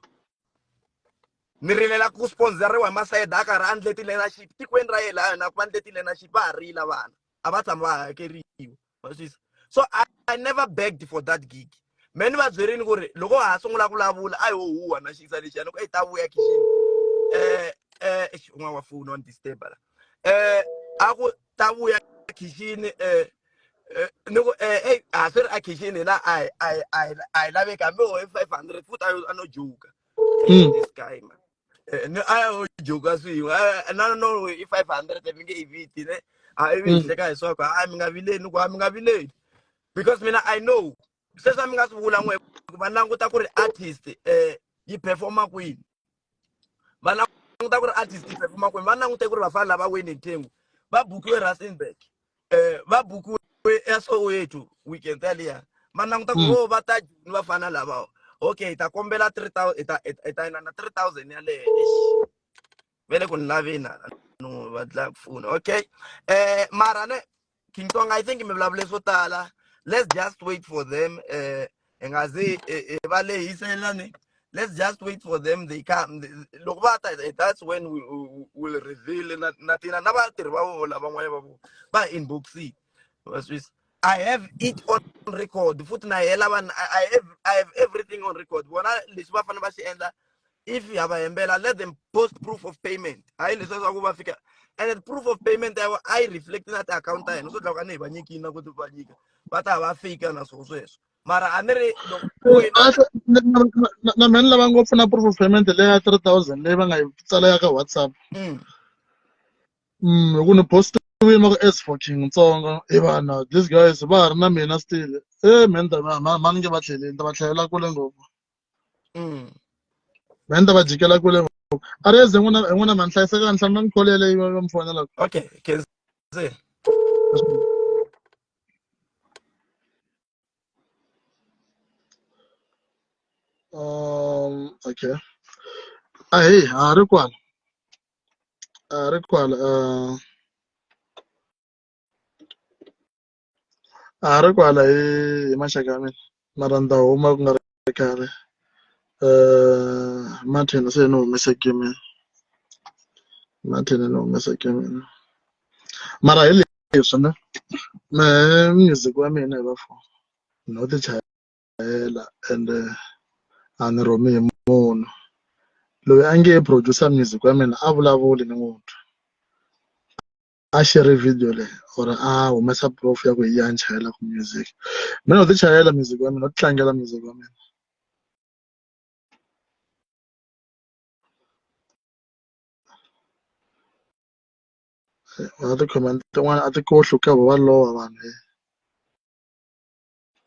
[SPEAKER 2] ni rilela ku sponsoriwa hi Maseda, a karhi a ndle ti-learnership tikweni ra yena na ku va ndle ti-learnership, va ha rila vana a va tshama va hakeriwa, wa swi. So I never begged for that gig. Me ni va byerini ku ri loko ha sungula ku vulavula a hi ho huwa na xisa lexiya, ni ku i ta vuya kitchen, eish, un'wana wa foni wa ni disturb la, a ku ta vuya kitchen, ni ku ey, a swi ri a kitchen hina a hi laveki hambi ho hi 500 futhi. A no joke. This guy, man. Ni a yo joke swin'we. No no, i 500 mi nge i viti ne, a ivi hi hleka hi swako, a mi nga vileli, ku a mi nga vileli, because mina I know sweswi a mi nga swi vula n'we ku va languta ku ri artist yi performa kwini, va languta ku ri artist yi performa kwini, va langute ku ri vafana lava Wayne Ntengu va bukiwe Rustenburg, va bukiwe eSoweto weekend yaliya, va languta ku oh, va ta Joni vafana lava, okay, hi ta kombela 3000, hi ta inana 3000 yaleyo. Eish, ve le ku ni laveni hala, no va dlaya ku funa. Okay, mara ne King Tong, I think mi vulavule swo tala. Let's just wait for them, hi nga zi hi va lehisela ni. Let's just wait for them, they come. Loko va ta, that's when we will reveal na tina na vatirhi va vona lavan'wana va vona va inboxini, wa swi. I have it on record futhi na hela vanhu. I have everything on record. Vona leswi va fanele va xi endla, if ha va hembela, let them post proof of payment. Hayi leswi swa ku va fika and the proof of payment ya a yi reflect na ti-account ta hina, swo dlaka ni hi va nyikini na ku va nyika, va ta va fika na swona sweswo. Mara a ni ri loko wina
[SPEAKER 1] Na mina ni lava ngopfu na proof of payment leyi ya 3000 leyi va nga yi tsala ya ka WhatsApp. Hi ku ni postiwile ma ku as for King Tsonga i vana these guys va ha ri na mina still. E me ni ta va ni nge va tlheleli ni ta va tlhelela kule ngopfu. Me ni ta va jikela kule ngopfu. A ri eze n'wina n'wina ma ni hlayiseka ni hlamula ni call yeleyo va mi fonelaka.
[SPEAKER 2] Okay, khensi.
[SPEAKER 1] Okay. Ahee, ha ha ri kwala. A ha ri kwala. A ha ri kwala hi maxaka ya mina mara ni ta huma ku nga ri khale. Martin se ni humese gemini, Martin ni humese gemini mara hi leswi ne mehe music wa mina hi vafo no ti chayela ende a ni rhumi hi munhu loyi a nge producer music wa mina a vulavuli ni n'wi twa a share video leyi or a humesa proof ya ku hi yena a ni chayelaka music mina no ti chayela music wa mina no ti tlangela music wa mina. Na ti-comment tin'wana a ti kohli ka va lova vanhu he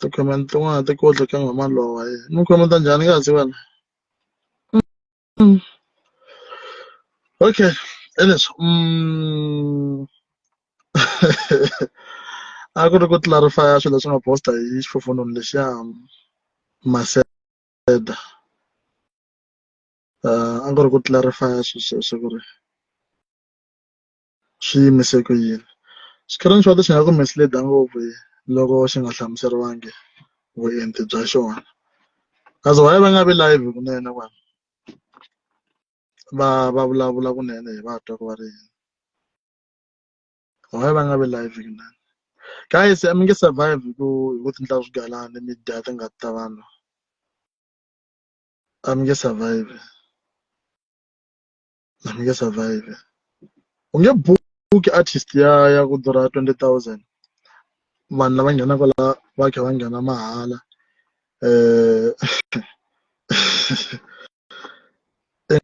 [SPEAKER 1] ti-comment tin'wana a ti kohli ka va lova he mi comment njhani kasi wena okay hi leswi a ku ri ku clarify swilo leswi nga posta hi xifofononi lexiya Maseda a ku ri ku clarify swilo sweswo ku ri swi yimise ku yini. Screenshot xi nga ku mislead ngopfu loko xi nga hlamuseriwangi vuenti bya xona. Kasi why va nga vi live kunene vanhu va va vulavula kunene hi va twa ku va ri yini. Why va nga vi live kunene. Guys a mi nge survive hi ku ti endla swigalani mi dya tingati ta vanhu. A mi nge survive. A mi nge survive. U nge buki artist ya ku durha 20,000 vanhu lava nghenaka la va kha va nghena mahala i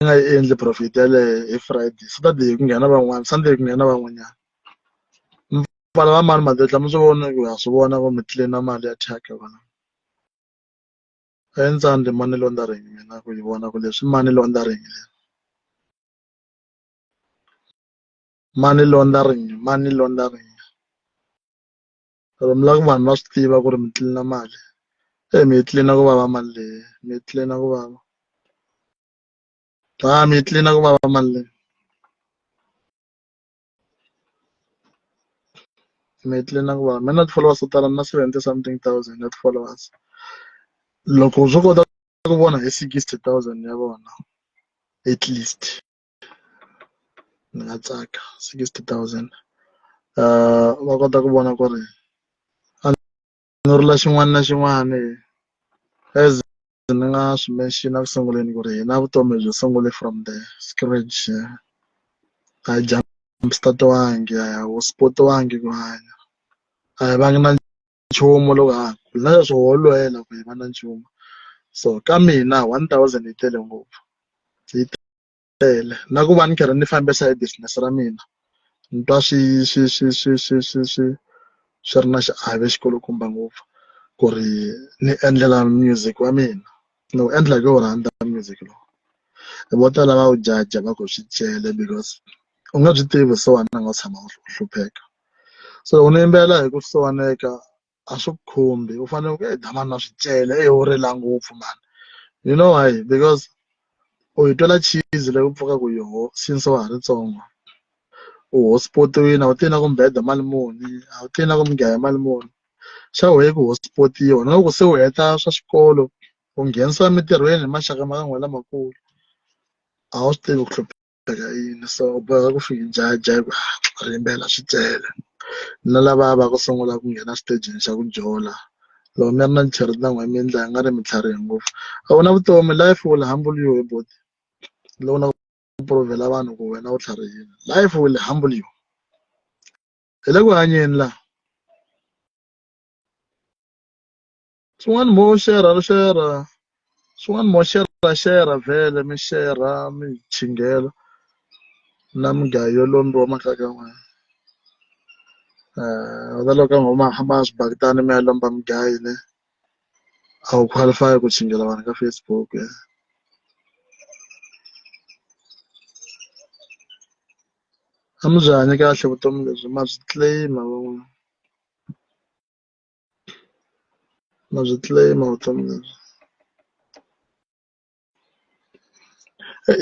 [SPEAKER 1] nga yi endli profit yaleyo hi Friday Saturday ku nghena van'wana Sunday ku nghena van'wanyana mi pfala va mani madedla mi swi vona ku ha swi vona ku mi tlileni na mali ya thyaka vana. A yi tsandzi money laundering mina ku yi vona ku leswi money laundering leswi. Money laundering money laundering loko mi lava ku vanhu va swi tiva ku ri mi tlilina mali e mi yi tlilina ku vava mali leyi mi yi tlilina ku vava a mi yi tlilina ku vava mali leyi mi yi tlilina ku vava mina na ti-followers to tala na 70 something thousand ya ti-followers loko swo kota ku vona hi 60,000 ya vona at least ni nga tsaka 60,000 va kota ku vona ku ri a ni rila xin'wana na xin'wana as ni nga swi mention eku sunguleni ku ri hina vutomi byi sungule from the scratch a hi jump start-wangi a hi spotiwangi ku hanya a hi vangi na nchumu loko ha na leswi ho lwela ku hi va na nchumu so ka mina 1000 yi tele ngopfu yi tele na ku va ni karhi ni fambisa hi business ra mina ni twa swi swi swi swi swi swi swi swi ri na xiave xikulukumba ngopfu ku ri ni endlela music wa mina ni wu endla hi ku rhandza music lowu vo tala va wu jaja va ku swi cele because u nga byi tivi vusiwana u nga tshama u hlupheka so loko ni yimbelela hi ku siwaneka a swi ku khumbi u fanele ku damani na swicele e u rila ngopfu mani you know why because u yi twela chizi leyi u pfukaka yoho since wa ha ri ntsongo u hotspotiwile a wu tivi na ku mbeda mali muni a wu tivi na ku mugaya mali muni xa wehe ku hotspotiwa na loko se u heta swa xikolo u nghenisiwa emintirhweni hi maxaka ma ka n'wina lamakulu a wu swi tivi ku hlupheka yini so u boheka ku fika jaja hi ku ri yimbela swi tele na lava va ku sungula ku nghena xitejini xa ku jola loko mi ri na cherry na n'we mi endla nga ri mi tlharihe ngopfu a wu na vutomi life will humble you he buti loko na ku provhela vanhu ku wena u tlharihile life will humble you hi le ku hanyeni laha. Swin'wana mo share share swin'wana mo share share vhele mi share mi chinghela na mugayo yo lombiwa makaya ka n'wina. Na loko mi huma hamba swibakitani mi ya lomba mugayo ne a wu qualify ku chinghela vanhu ka Facebook. A mi byi hanyi kahle vutomi lebyi ma byi claim-a van'wana. Ma byi claim-a vutomi lebyi.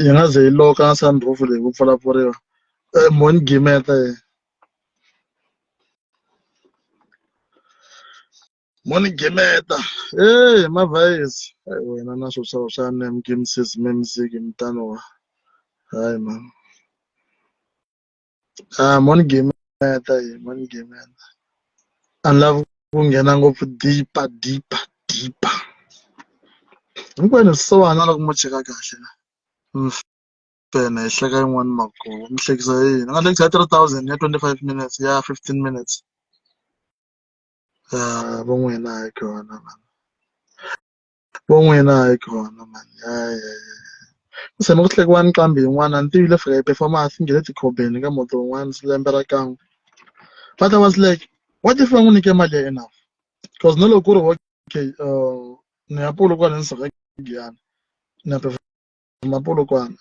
[SPEAKER 1] Yi nga ze yi loka sunroof leyi ku pfulapfuriwa mo ni gimeta mo ni gimeta e mavhayisi wena na swo swa swa nemgimsis memziki mutano wa hayi man a mo ni gimeta yi mo ni gimeta a ni lavi ku nghena ngopfu deeper deeper deeper hinkwenu swisiwana loko mo cheka kahle la mfene hi hleka yin'wana magowa mi hlekisa yini ni nga hlekisa ya 3000 ya 25 minutes ya 15 minutes vo n'wina hayi kona mani vo n'wina hayi kona mani hayi ku tshame ku hlekiwa nqambi yin'wana a ni tivi yi le fika yi perform-a yi nghene tikhobeni ka muti wun'wana lembe ra kan'we but I was like what if va n'wi nyike mali ya enough because na loko ku ri okay ni ya Polokwane ni suka Giyani ni ya perform-a Polokwane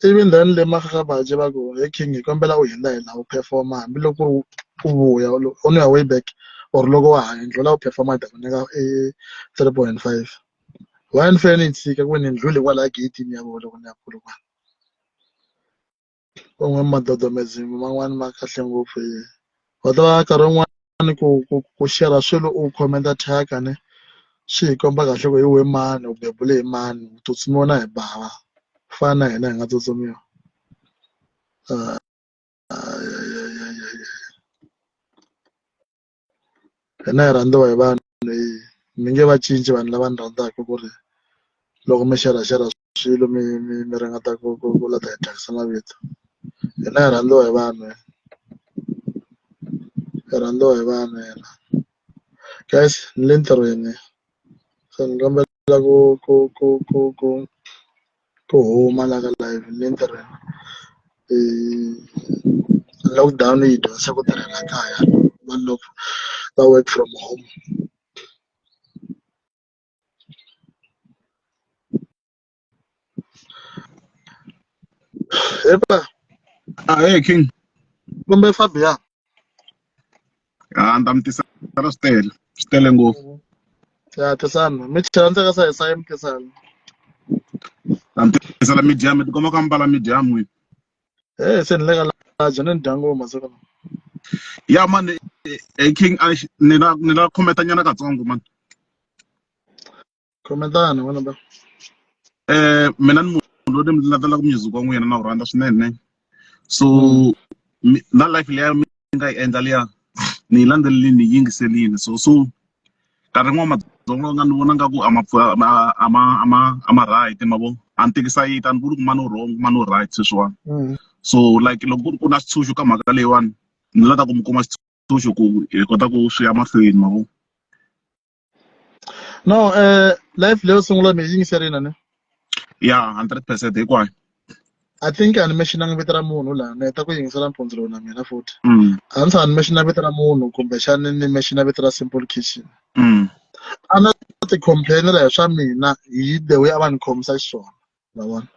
[SPEAKER 1] even then le Makgakgabaje va ku he king hi kombela u hundza hi laha u perform-a hambiloko ku ri u vuya on your way back or loko wa ha ndlhula u perform-a hi ta ku nyika e 3.5 why ni fanele ni yi tshika ku ni ndlhule kwalaya gate-ini ya vona loko ni ya Polokwane van'wani madodomedzimo man'wani ma kahle ngopfu hi va ta va nkarhi wun'wani ku ku ku share swilo u comment thyaka ne swi hi komba kahle ku hi we mani u bebule hi mani u tsutsumiwa na hi bava ku fana na hina hi nga tsutsumiwa hina hi rhandziwa hi vanhu hi mi nge va cinci vanhu lava ni rhandzaka ku ri loko mi share share swilo mi mi mi ringeta ku ku ku la ta hi thyakisa mavito hina hi rhandziwa hi vanhu hi rhandziwa hi vanhu hina guys ni le ntirhweni se ni kombela ku ku ku ku ku ku huma la ka live ni le ntirhweni lockdown yi dyondzisa ku tirhela kaya vanhu loko va work from home. Epa.
[SPEAKER 3] Ah, hey King.
[SPEAKER 1] Kumbe Fabian.
[SPEAKER 3] Ah, ni ta mi tisela swi tele. Swi tele ngopfu.
[SPEAKER 1] Ya tisana. Mi chela ndzeka sa hi sa mi tisana.
[SPEAKER 3] Ta mi tisela medium, mi tikomba ka mbala medium n'wina.
[SPEAKER 1] Eh, se ni le ka laha ni dya ngopfu masiku lawa.
[SPEAKER 3] Ya man, hey King, ni la ni la comment nyana katsongo man.
[SPEAKER 1] Commentani n'wana ba.
[SPEAKER 3] Mina ni munhu loyi ni landzelaka music wa n'wina na wu rhandza swinene. So na life liya mi nga yi endla liya ni yi landzelelini ni yi yingiselini so so nkarhi wun'wana madzolonga nga ni vona nga ku a ma a ma a ma a ma right ma vo a ni tekisa yita a ni vuli ku mani u wrong mani u right sweswiwani so like loko ku ri ku na xitshunxo ka mhaka leyiwani ni lava ta ku mi kuma xitshunxo ku hi kota ku swi ya mahlweni ma vo.
[SPEAKER 1] No, life leyo sungula mi yi yingiserile ne?
[SPEAKER 3] Ya 100% hinkwayo.
[SPEAKER 1] I think a ni mentionanga vito ra munhu laha ni heta ku yingisela mpfundzu lowu na mina futhi. A ni tshama ni mentiona vito ra munhu kumbexani ni mentiona vito ra Simple Kitchen. A na ti complainela hi swa mina hi the way a va ni khomisa xiswona ma vona.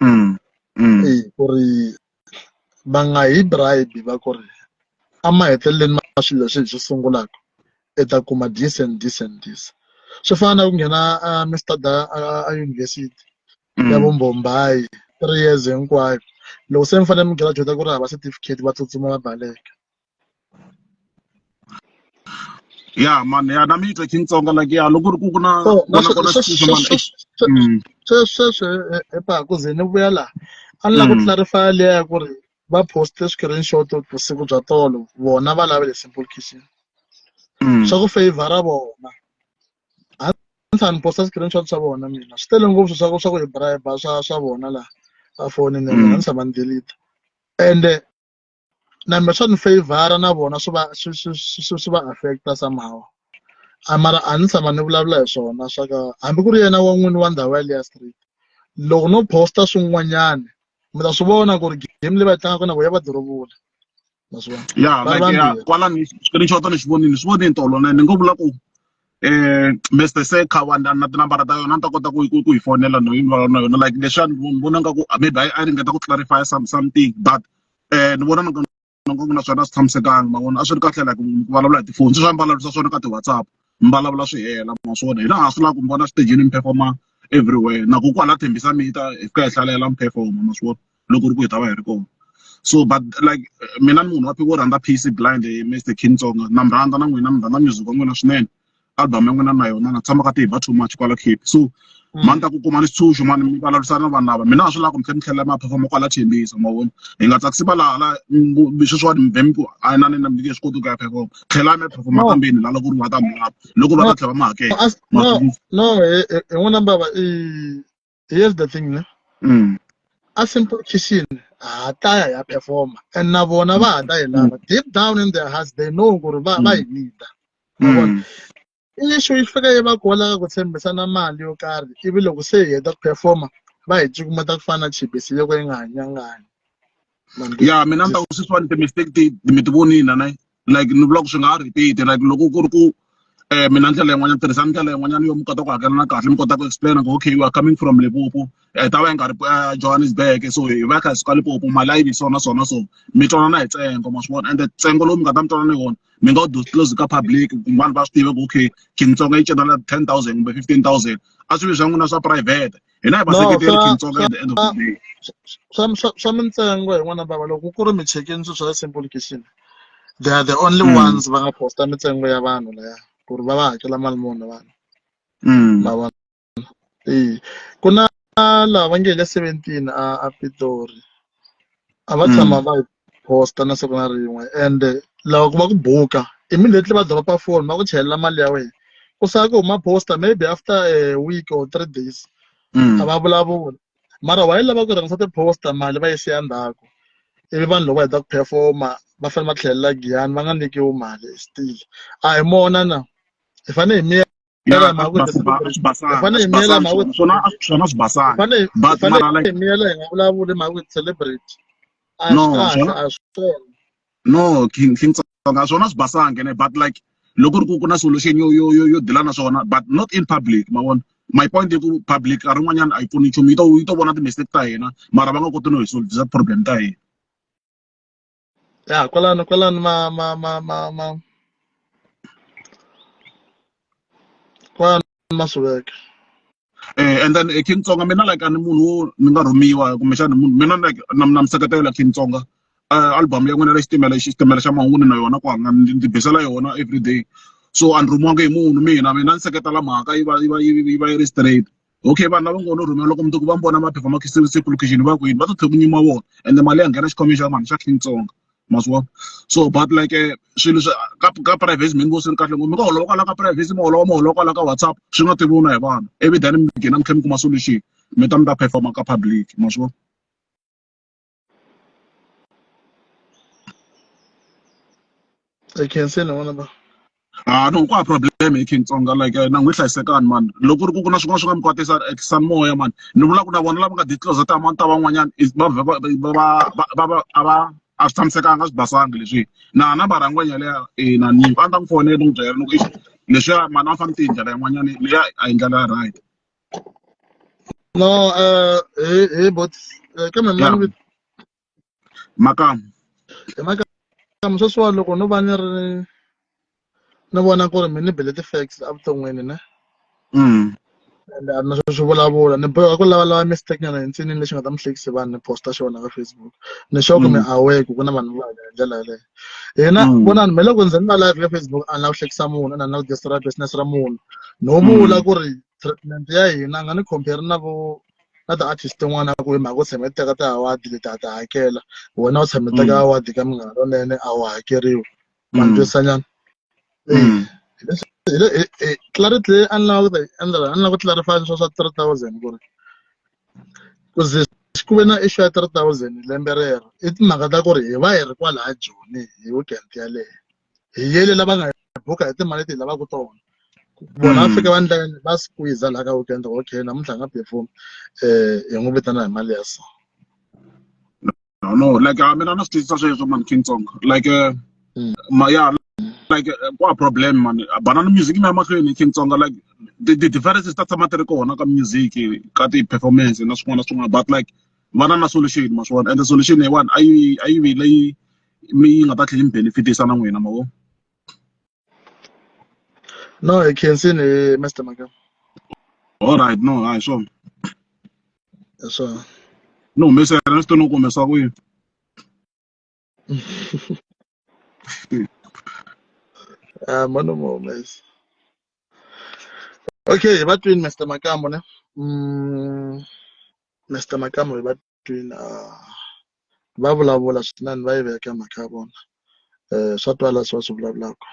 [SPEAKER 1] E ku ri va nga hi bribe va ku ri emahetelelweni ma swilo leswi hi swi sungulaka i ta kuma this and this and this. Swi fana na ku nghena a mi study a university ya vo Mumbai 3 years hinkwayo loko se mi fanele mi graduate ku ri hava certificate va tsutsuma va baleka.
[SPEAKER 3] Ya man ya na mi twa King Tsonga like ya loko ku ri ku ku na
[SPEAKER 1] So
[SPEAKER 3] ku na ku na xitshunxo man
[SPEAKER 1] sweswo epa ku ze ni vuya laha a ni lava ku clarify liya ya ku ri va post screenshot vusiku bya tolo vona va lave le Simple Kitchen swa ku favor vona a ni tshama ni posta screenshot swa vona mina swi tele ngopfu swa ku swa ku hi bribe swa swa vona laha a fonini ya mina a ni tshama ni delete ende na me swa ni favor na vona swi va swi swi swi swi va affecta somehow. A mara a ni tshama ni vulavula hi swona swa ka hambi ku ri yena wa n'wini wa ndhawu yaliya street loko no posta swin'wanyana mi ta swi vona ku ri game leyi va yi tlangaka na vo ya va dirobula ma swi vona
[SPEAKER 3] ya
[SPEAKER 1] va ri
[SPEAKER 3] like ya
[SPEAKER 1] vambirhi
[SPEAKER 3] kwalani screenshot ni xi vonile swi vonile tolo na ni ngo vula ku Mr Se Khawanda na tinambara ta yona ni ta kota ku ku ku yi fonela no yi vulavula na yona like leswiya ni vona nga ku maybe a ringeta ku clarify some something but ni vona na ku na swona a swi tshamisekanga ma vona a swi ri kahle like ku vulavula hi tifoni sweswi a mi vulavurisa swona ka ti-WhatsApp mi vulavula swi hela ma swona hina ha swi lava ku mi vona xitejini mi performa everywhere na ku kwala Thembisa mi ta hi fika hi hlalela mi performa ma swi vona loko ku ri ku hi ta va hi ri kona so but like mina ni munhu wa wo rhandza PC blind Mr King Tsonga na mi rhandza na n'wina mi rhandza music wa n'wina swinene album ya n'wina na yona na tshama ka ti ba too much kwala Cape so mani ta ku kuma ni xitshunxo mani mi vulavurisana na vanhu lava mina a swi lava ku mi tlhela mi tlhela ma performa kwala Thembisa ma vona hi nga tsakisi va laha la sweswiwani mi vhe mi ku a na nina mi nge swi koti ku ya performa tlhela mi ya performa kambeni la loko ri va ta mi lava loko va ta tlhela va mi hakela
[SPEAKER 1] no no hi n'wina bava i here's the thing ne a simple kitchen ha ta ya ya performa and na vona va ha ta yi lava deep down in their hearts they know ku ri va va yi need ma vona issue yi fika yi va kola ku tshembisana mali yo karhi ivi loko se hi heta ku performa va hi cukumeta ku fana na chipisi yo ka yi nga hanyangani
[SPEAKER 3] ya mina ni ta ku sweswiwani ti-mistake ti mi ti vonile ne like ni vula ku swi nga ha repeat like loko ku ri ku mina ndlela yin'wanyana tirhisa ndlela yin'wanyana yo mi kota ku hakelana kahle mi kota ku explain ku okay you are coming from Limpopo hi ta va hi nga ri Johannesburg so hi va kha hi suka Limpopo mali a yi vi sona sona so mi twanana hi ntsengo ma swi vona ende ntsengo lowu mi nga ta mi twanana hi wona mi nga wu disclose ka public kun'wana va swi tiva ku okay King Tsonga yi cinela 10,000 kumbe 15,000 a swi vi swa n'wina swa private hina hi vaseketeri King Tsonga at the end of the day
[SPEAKER 1] swa mintsengo hi n'wana bava loko ku ri mi chekini swilo swa simple kitchen they are the only ones va nga posta mintsengo ya vanhu laya ku ri va va hakela mali muni vanhu ma vona e ku na lava va nge le 17 a a Pitori a va tshama va yi posta na siku na rin'we ende loko va ku buka immediately va dropa phone va ku chelela mali ya wena ku sala ku huma poster maybe after a week or 3 days a va vulavuli mara why lava ku rhangisa ti-poster mali va yi siya ndzhaku ivi vanhu loko va heta ku performa va fanele va tlhelela Giyani va nga nyikiwi mali still a hi mona na hi fanele hi miyela
[SPEAKER 3] ya
[SPEAKER 1] mhaka ku
[SPEAKER 3] a swi
[SPEAKER 1] hi
[SPEAKER 3] basanga
[SPEAKER 1] fanele
[SPEAKER 3] a
[SPEAKER 1] hi
[SPEAKER 3] swi
[SPEAKER 1] miyela
[SPEAKER 3] basanga
[SPEAKER 1] mhaka
[SPEAKER 3] swona swona a swona swi
[SPEAKER 1] hi
[SPEAKER 3] basanga
[SPEAKER 1] fanele hi
[SPEAKER 3] but
[SPEAKER 1] fanele
[SPEAKER 3] mara like
[SPEAKER 1] hi miyela hi nga vulavuli mhaka ku celebrate a
[SPEAKER 3] no
[SPEAKER 1] swi kahle
[SPEAKER 3] swona
[SPEAKER 1] a swi swona
[SPEAKER 3] no King King Tsonga swona swi basanga ne but like loko ri ku ku na solution yo yo yo yo deala na swona but not in public ma vona my point i ku public nkarhi wun'wanyana a yi pfuni nchumu yi to yi to vona ti-mistake ta hina mara va nga koti no hi solvisa problem ta hina
[SPEAKER 1] ya kwalano kwalano ma ma ma ma ma kwalano ma swi veka
[SPEAKER 3] And then King Tsonga mina like a ni munhu wo ni nga rhumiwa kumbexana munhu mina like na na mi seketela King Tsonga album ya n'wina le xitimela xitimela xa mahungu ni na yona kwala ndzi bisela yona every day so a ni rhumiwanga hi munhu mina mina ni seketela mhaka yi va yi va yi va yi ri straight okay vanhu lava ngo no rhumiwa loko mundzuku va mi vona maphepha ma location va ku yini va ta tlhela ku nyima vona ende mali ya nghena xikhwameni xa mani xa King Tsonga ma swi vona so but like swilo swa ka ka privacy mi ngo swi ri kahle ngopfu mi nga holova kwala ka privacy mi holova mi holova kwala ka WhatsApp swi nga tiviwi na hi vanhu ivi then mi gina mi tlhela mi kuma solution mi ta mi ta performa ka public ma swi vona
[SPEAKER 1] I khensile n'wana ba
[SPEAKER 3] Ah no ku hava problem hi King Tsonga like na n'wi hlayisekani man loko ku ri ku ku na swin'wana swi nga mi kwatisa ehlisani moya man ni vula ku na vona lava nga disclose ti-amount ta van'wanyana is va va va va va va a va a swi tshamisekanga a swi basanga leswi na nambara ya ngwenya leya na nyiko a ni ta n'wi fonela ni n'wi byela ni ku ixi leswiya mani a ni fanele ni ti hi ndlela yin'wanyana leya a hi ndlela ya right
[SPEAKER 1] no hi hi bot kambe
[SPEAKER 3] ya
[SPEAKER 1] mani vito
[SPEAKER 3] makamu
[SPEAKER 1] hi makamu sweswiwani loko no va ni ri ni vona ku ri mi ni bele ti-facts evuton'wini ne ende a ni na swo swi vulavula ni boheka ku lavalava mistake nyana hi ntsinini lexi nga ta mi hlekisi vanhu ni posta xona ka Facebook ni sure ku mi aware ku ku na vanhu va hanya hi ndlela yaleyo hina vonani me loko ndzi ni va live ka Facebook a ni lava ku hlekisa munhu a ni lava ku destroy business ra munhu no vula ku ri treatment ya hina a nga ni compare na vo na ti-artist tin'wana ku hi mhaka u tshame teka ti-award leti a ti hakela wena u tshame teka award ka Munghana Lonene a wu hakeriwi ma ni twisisa nyana clarity leyi a ni lava ku ta yi endla a ni lava ku clarify swa swa 3000 ku ri ku ze ku ve na issue ya 3000 lembe rero i timhaka ta ku ri hi va hi ri kwalaya Joni hi weekend yaleyo hi yele lava nga hi buka hi timali leti hi lavaka tona. Vona va fika va endla yini va squeeze laha ka weekend okay namuntlha a nga perform hi n'wi vitana hi mali ya so.
[SPEAKER 3] No, no, like mina na swi twisisa sweswo man King Tsonga. Like ma ya like kwa problem man. Banana music yi ya mahlweni King Tsonga like the differences ta tshama ti ri kona ka music ka ti performance na swin'wana na swin'wana but like va na na solution ma swona and the solution leyiwani a yi vi leyi mi yi nga ta tlhela yi mi benefitisa na n'wina ma vo.
[SPEAKER 1] No, hi khensini hi Mr Makamba.
[SPEAKER 3] All right, no, hayi swona.
[SPEAKER 1] Hi swona.
[SPEAKER 3] Ni humesela ni swi tiva ni ku humesa ku yini.
[SPEAKER 1] Ah, mani mo humesa. Okay, hi va twini Mr Makambo ne? Mr Makambo hi va twini va vulavula swinene va yi veka mhaka ya vona. Swa twala leswi va swi vulavulaka.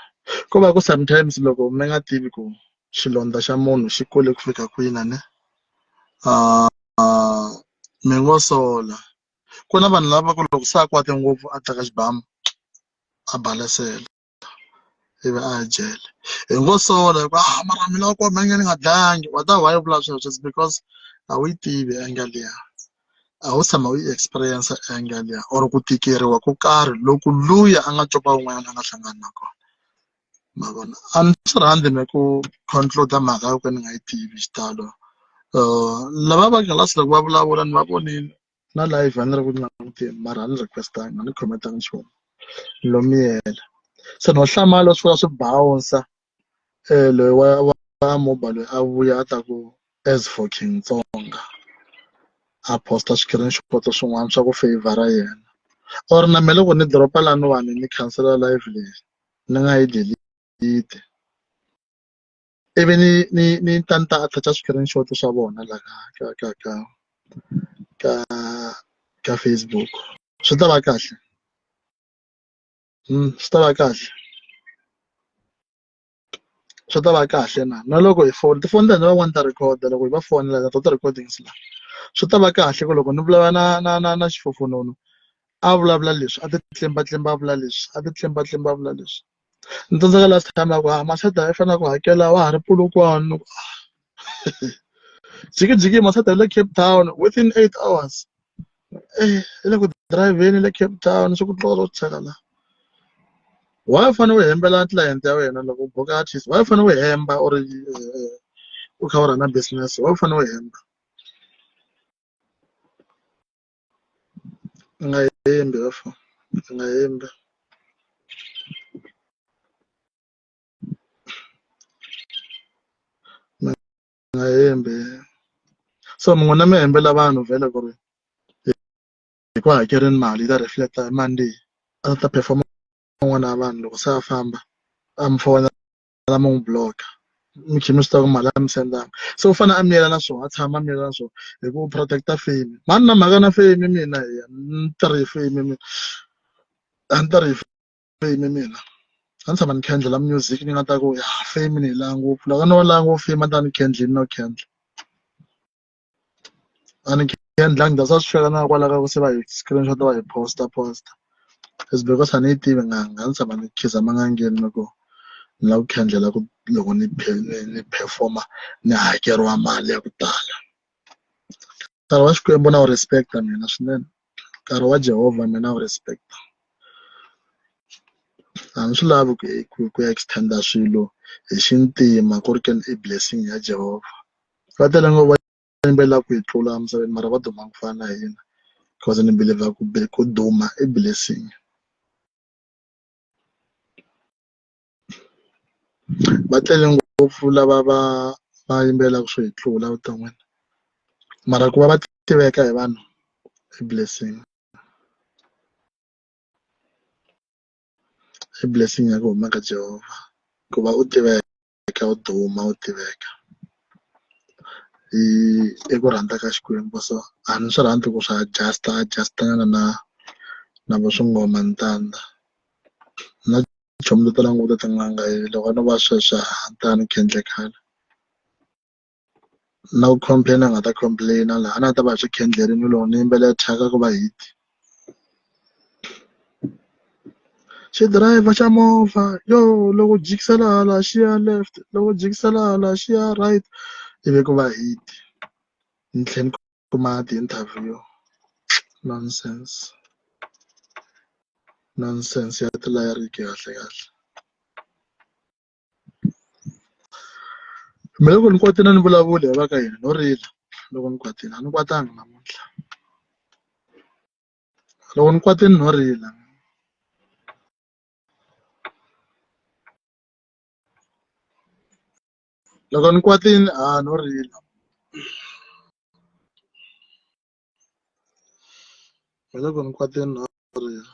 [SPEAKER 1] Ko va ku sometimes loko mi nga tivi ku xilondza xa munhu xi kule ku fika kwini ne mi ngo sola. Ku na vanhu lava ku loko se a kwate ngopfu a teka xibamu a balesela ivi a ya jele. Hi ngo sola hi ku ah mara mina wa kona ni nga dlayangi. Wa ta why u vula sweswo it's because a wu yi tivi angle liya. A wu tshama u yi experience angle liya or ku tikeriwa ko karhi loku luya a nga copa wun'wanyana a nga hlangana na kona. Ma vona a ni swi rhandzi me ku conclude mhaka yo ka ni nga yi tivi xitalo. Lava va Galasi loko va vulavula ni va vonile na live a ni ri ku languteni mara a ni request-angi a ni comment-angi nchumu ni lo miyela. Se no hlamala swi fika swi bounce loyi wa mobile loyi a vuya a ta ku as for King Tsonga a posta screenshot swin'wana swa ku favor yena or na me loko ni drop-a laniwani ni cancel live leyi ni nga yi delete ivi ni ni ni ta ni ta attach screenshot swa vona la ka ka ka ka ka Facebook swi ta va kahle swi ta va kahle swi ta va kahle na na loko hi foni tifoni ta hina van'wani ta record loko hi va fonela ta ti-recordings la swi ta va kahle ku loko ni vulavula na na na na xifofonono a vulavula leswi a ti tlimbatlimba a vula leswi a ti tlimbatlimba a vula leswi ni tsundzuka last time a ku ha masada i fanele ku hakela wa ha ri Polokwane jikijiki masada le Cape Town within 8 hours i le ku driveni le Cape Town swi ku tluka swo cheka la why u fanele u hembela client ya wena loko u buka artist why u fanele u hemba or u kha u run business why u fanele u hemba u nga hembi bafo u nga hembi. Mi nga hembi so n'wina mi hembela vanhu vhele ku ri hi ku hakeleni mali yi ta reflect-a hi Monday a ta perform un'wana wa vanhu loko se a famba a mi fonela mi n'wi block-a mi khe mi swi tiva ku mali a mi sendanga se u fanele a miyela na swona a tshama a miyela na swona hi ku protect-a fame mhani na mhaka na fame mina hi ni tirhi hi fame mina a ni tirhi hi fame mina a ni tshama ni khendlela music ni nga ta ku ya fame ni yi lava ngopfu loko no lava ngopfu fame a ni ta ni khendlini no khendla a ni khendlangi that's why swi fika na kwala ka ku se va hi screenshot va hi posta posta is because a ni yi tivi n'anga a ni tshama ni khiza man'angeni ni ku ni lava ku khendlela ku loko ni ni perform-a ni hakeriwa mali ya ku tala. Nkarhi wa Xikwembu na wu respect-a mina swinene nkarhi wa Jehovha mina wu respect-a. A ni swi lavi ku ku ya extend-a swilo hi xintima ku ri ke ni i blessing ya Jehovha. Va tele ngopfu va yimbelela ku hi tlula emisaveni mara va duma ku fana na hina because ni believe ku ku duma i blessing. Va tele ngopfu lava va va yimbelelaka swo hi tlula evuton'wini mara ku va va tiveka hi vanhu i blessing. I blessing ya ku huma ka Jehovha ku va u tiveka u duma u tiveka i i ku rhandza ka Xikwembu so a ni swi rhandzi ku swi adjust adjust nyana na na vo swingoma ntanda na tichomi to tala ngopfu ta tin'anga loko no va sweswo a ni ta ni khendle khale. Na ku complain a nga ta complain laha a na ta va hi swi khendlerini loko ni yimbelela thyaka ku va hit. Xidirayivha xa movha yo loko u jikisela hala xi ya left loko u jikisela hala xi ya right ivi ku va hit ni tlhela ni kuma ti-interview nonsense nonsense ya tilayariki kahle kahle. Me loko ni kwatile a ni vulavuli hi va ka hina no rila loko ni kwatile a ni kwatanga namuntlha loko ni kwatile no rila. Loko ni kwatile a no rila. Loko ni kwatile no rila.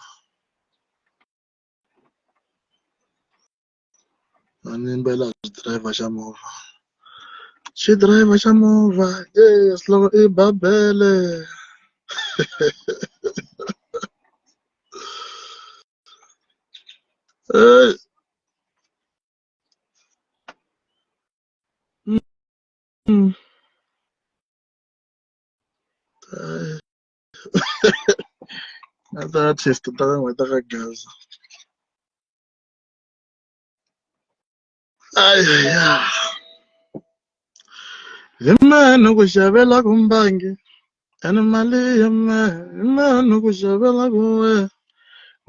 [SPEAKER 1] A ni yimbela hi xidirayivha xa movha xidirayivha xa movha yes loko i ba bele ey Na ta test ta ka n'hweti ka gaza. Ayaya. Hi mehe ku xavela ku mbangi ene mali ya mehe hi mehe ku xavela ku we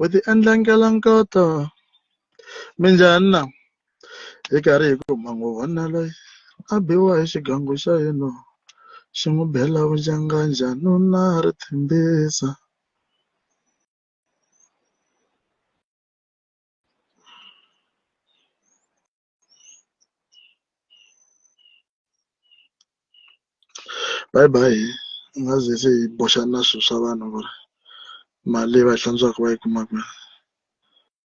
[SPEAKER 1] u ti endla nkelankoto minjhani na hi karhi hi ku mangovona loyi a biwa hi xigangu xa yena xi n'wi bela vujanganja nuna ri thembisa. Bye bye u nga ze se hi boxa na swilo swa vanhu ku ri mali leyi va yi hlantswaka va yi kuma kwini.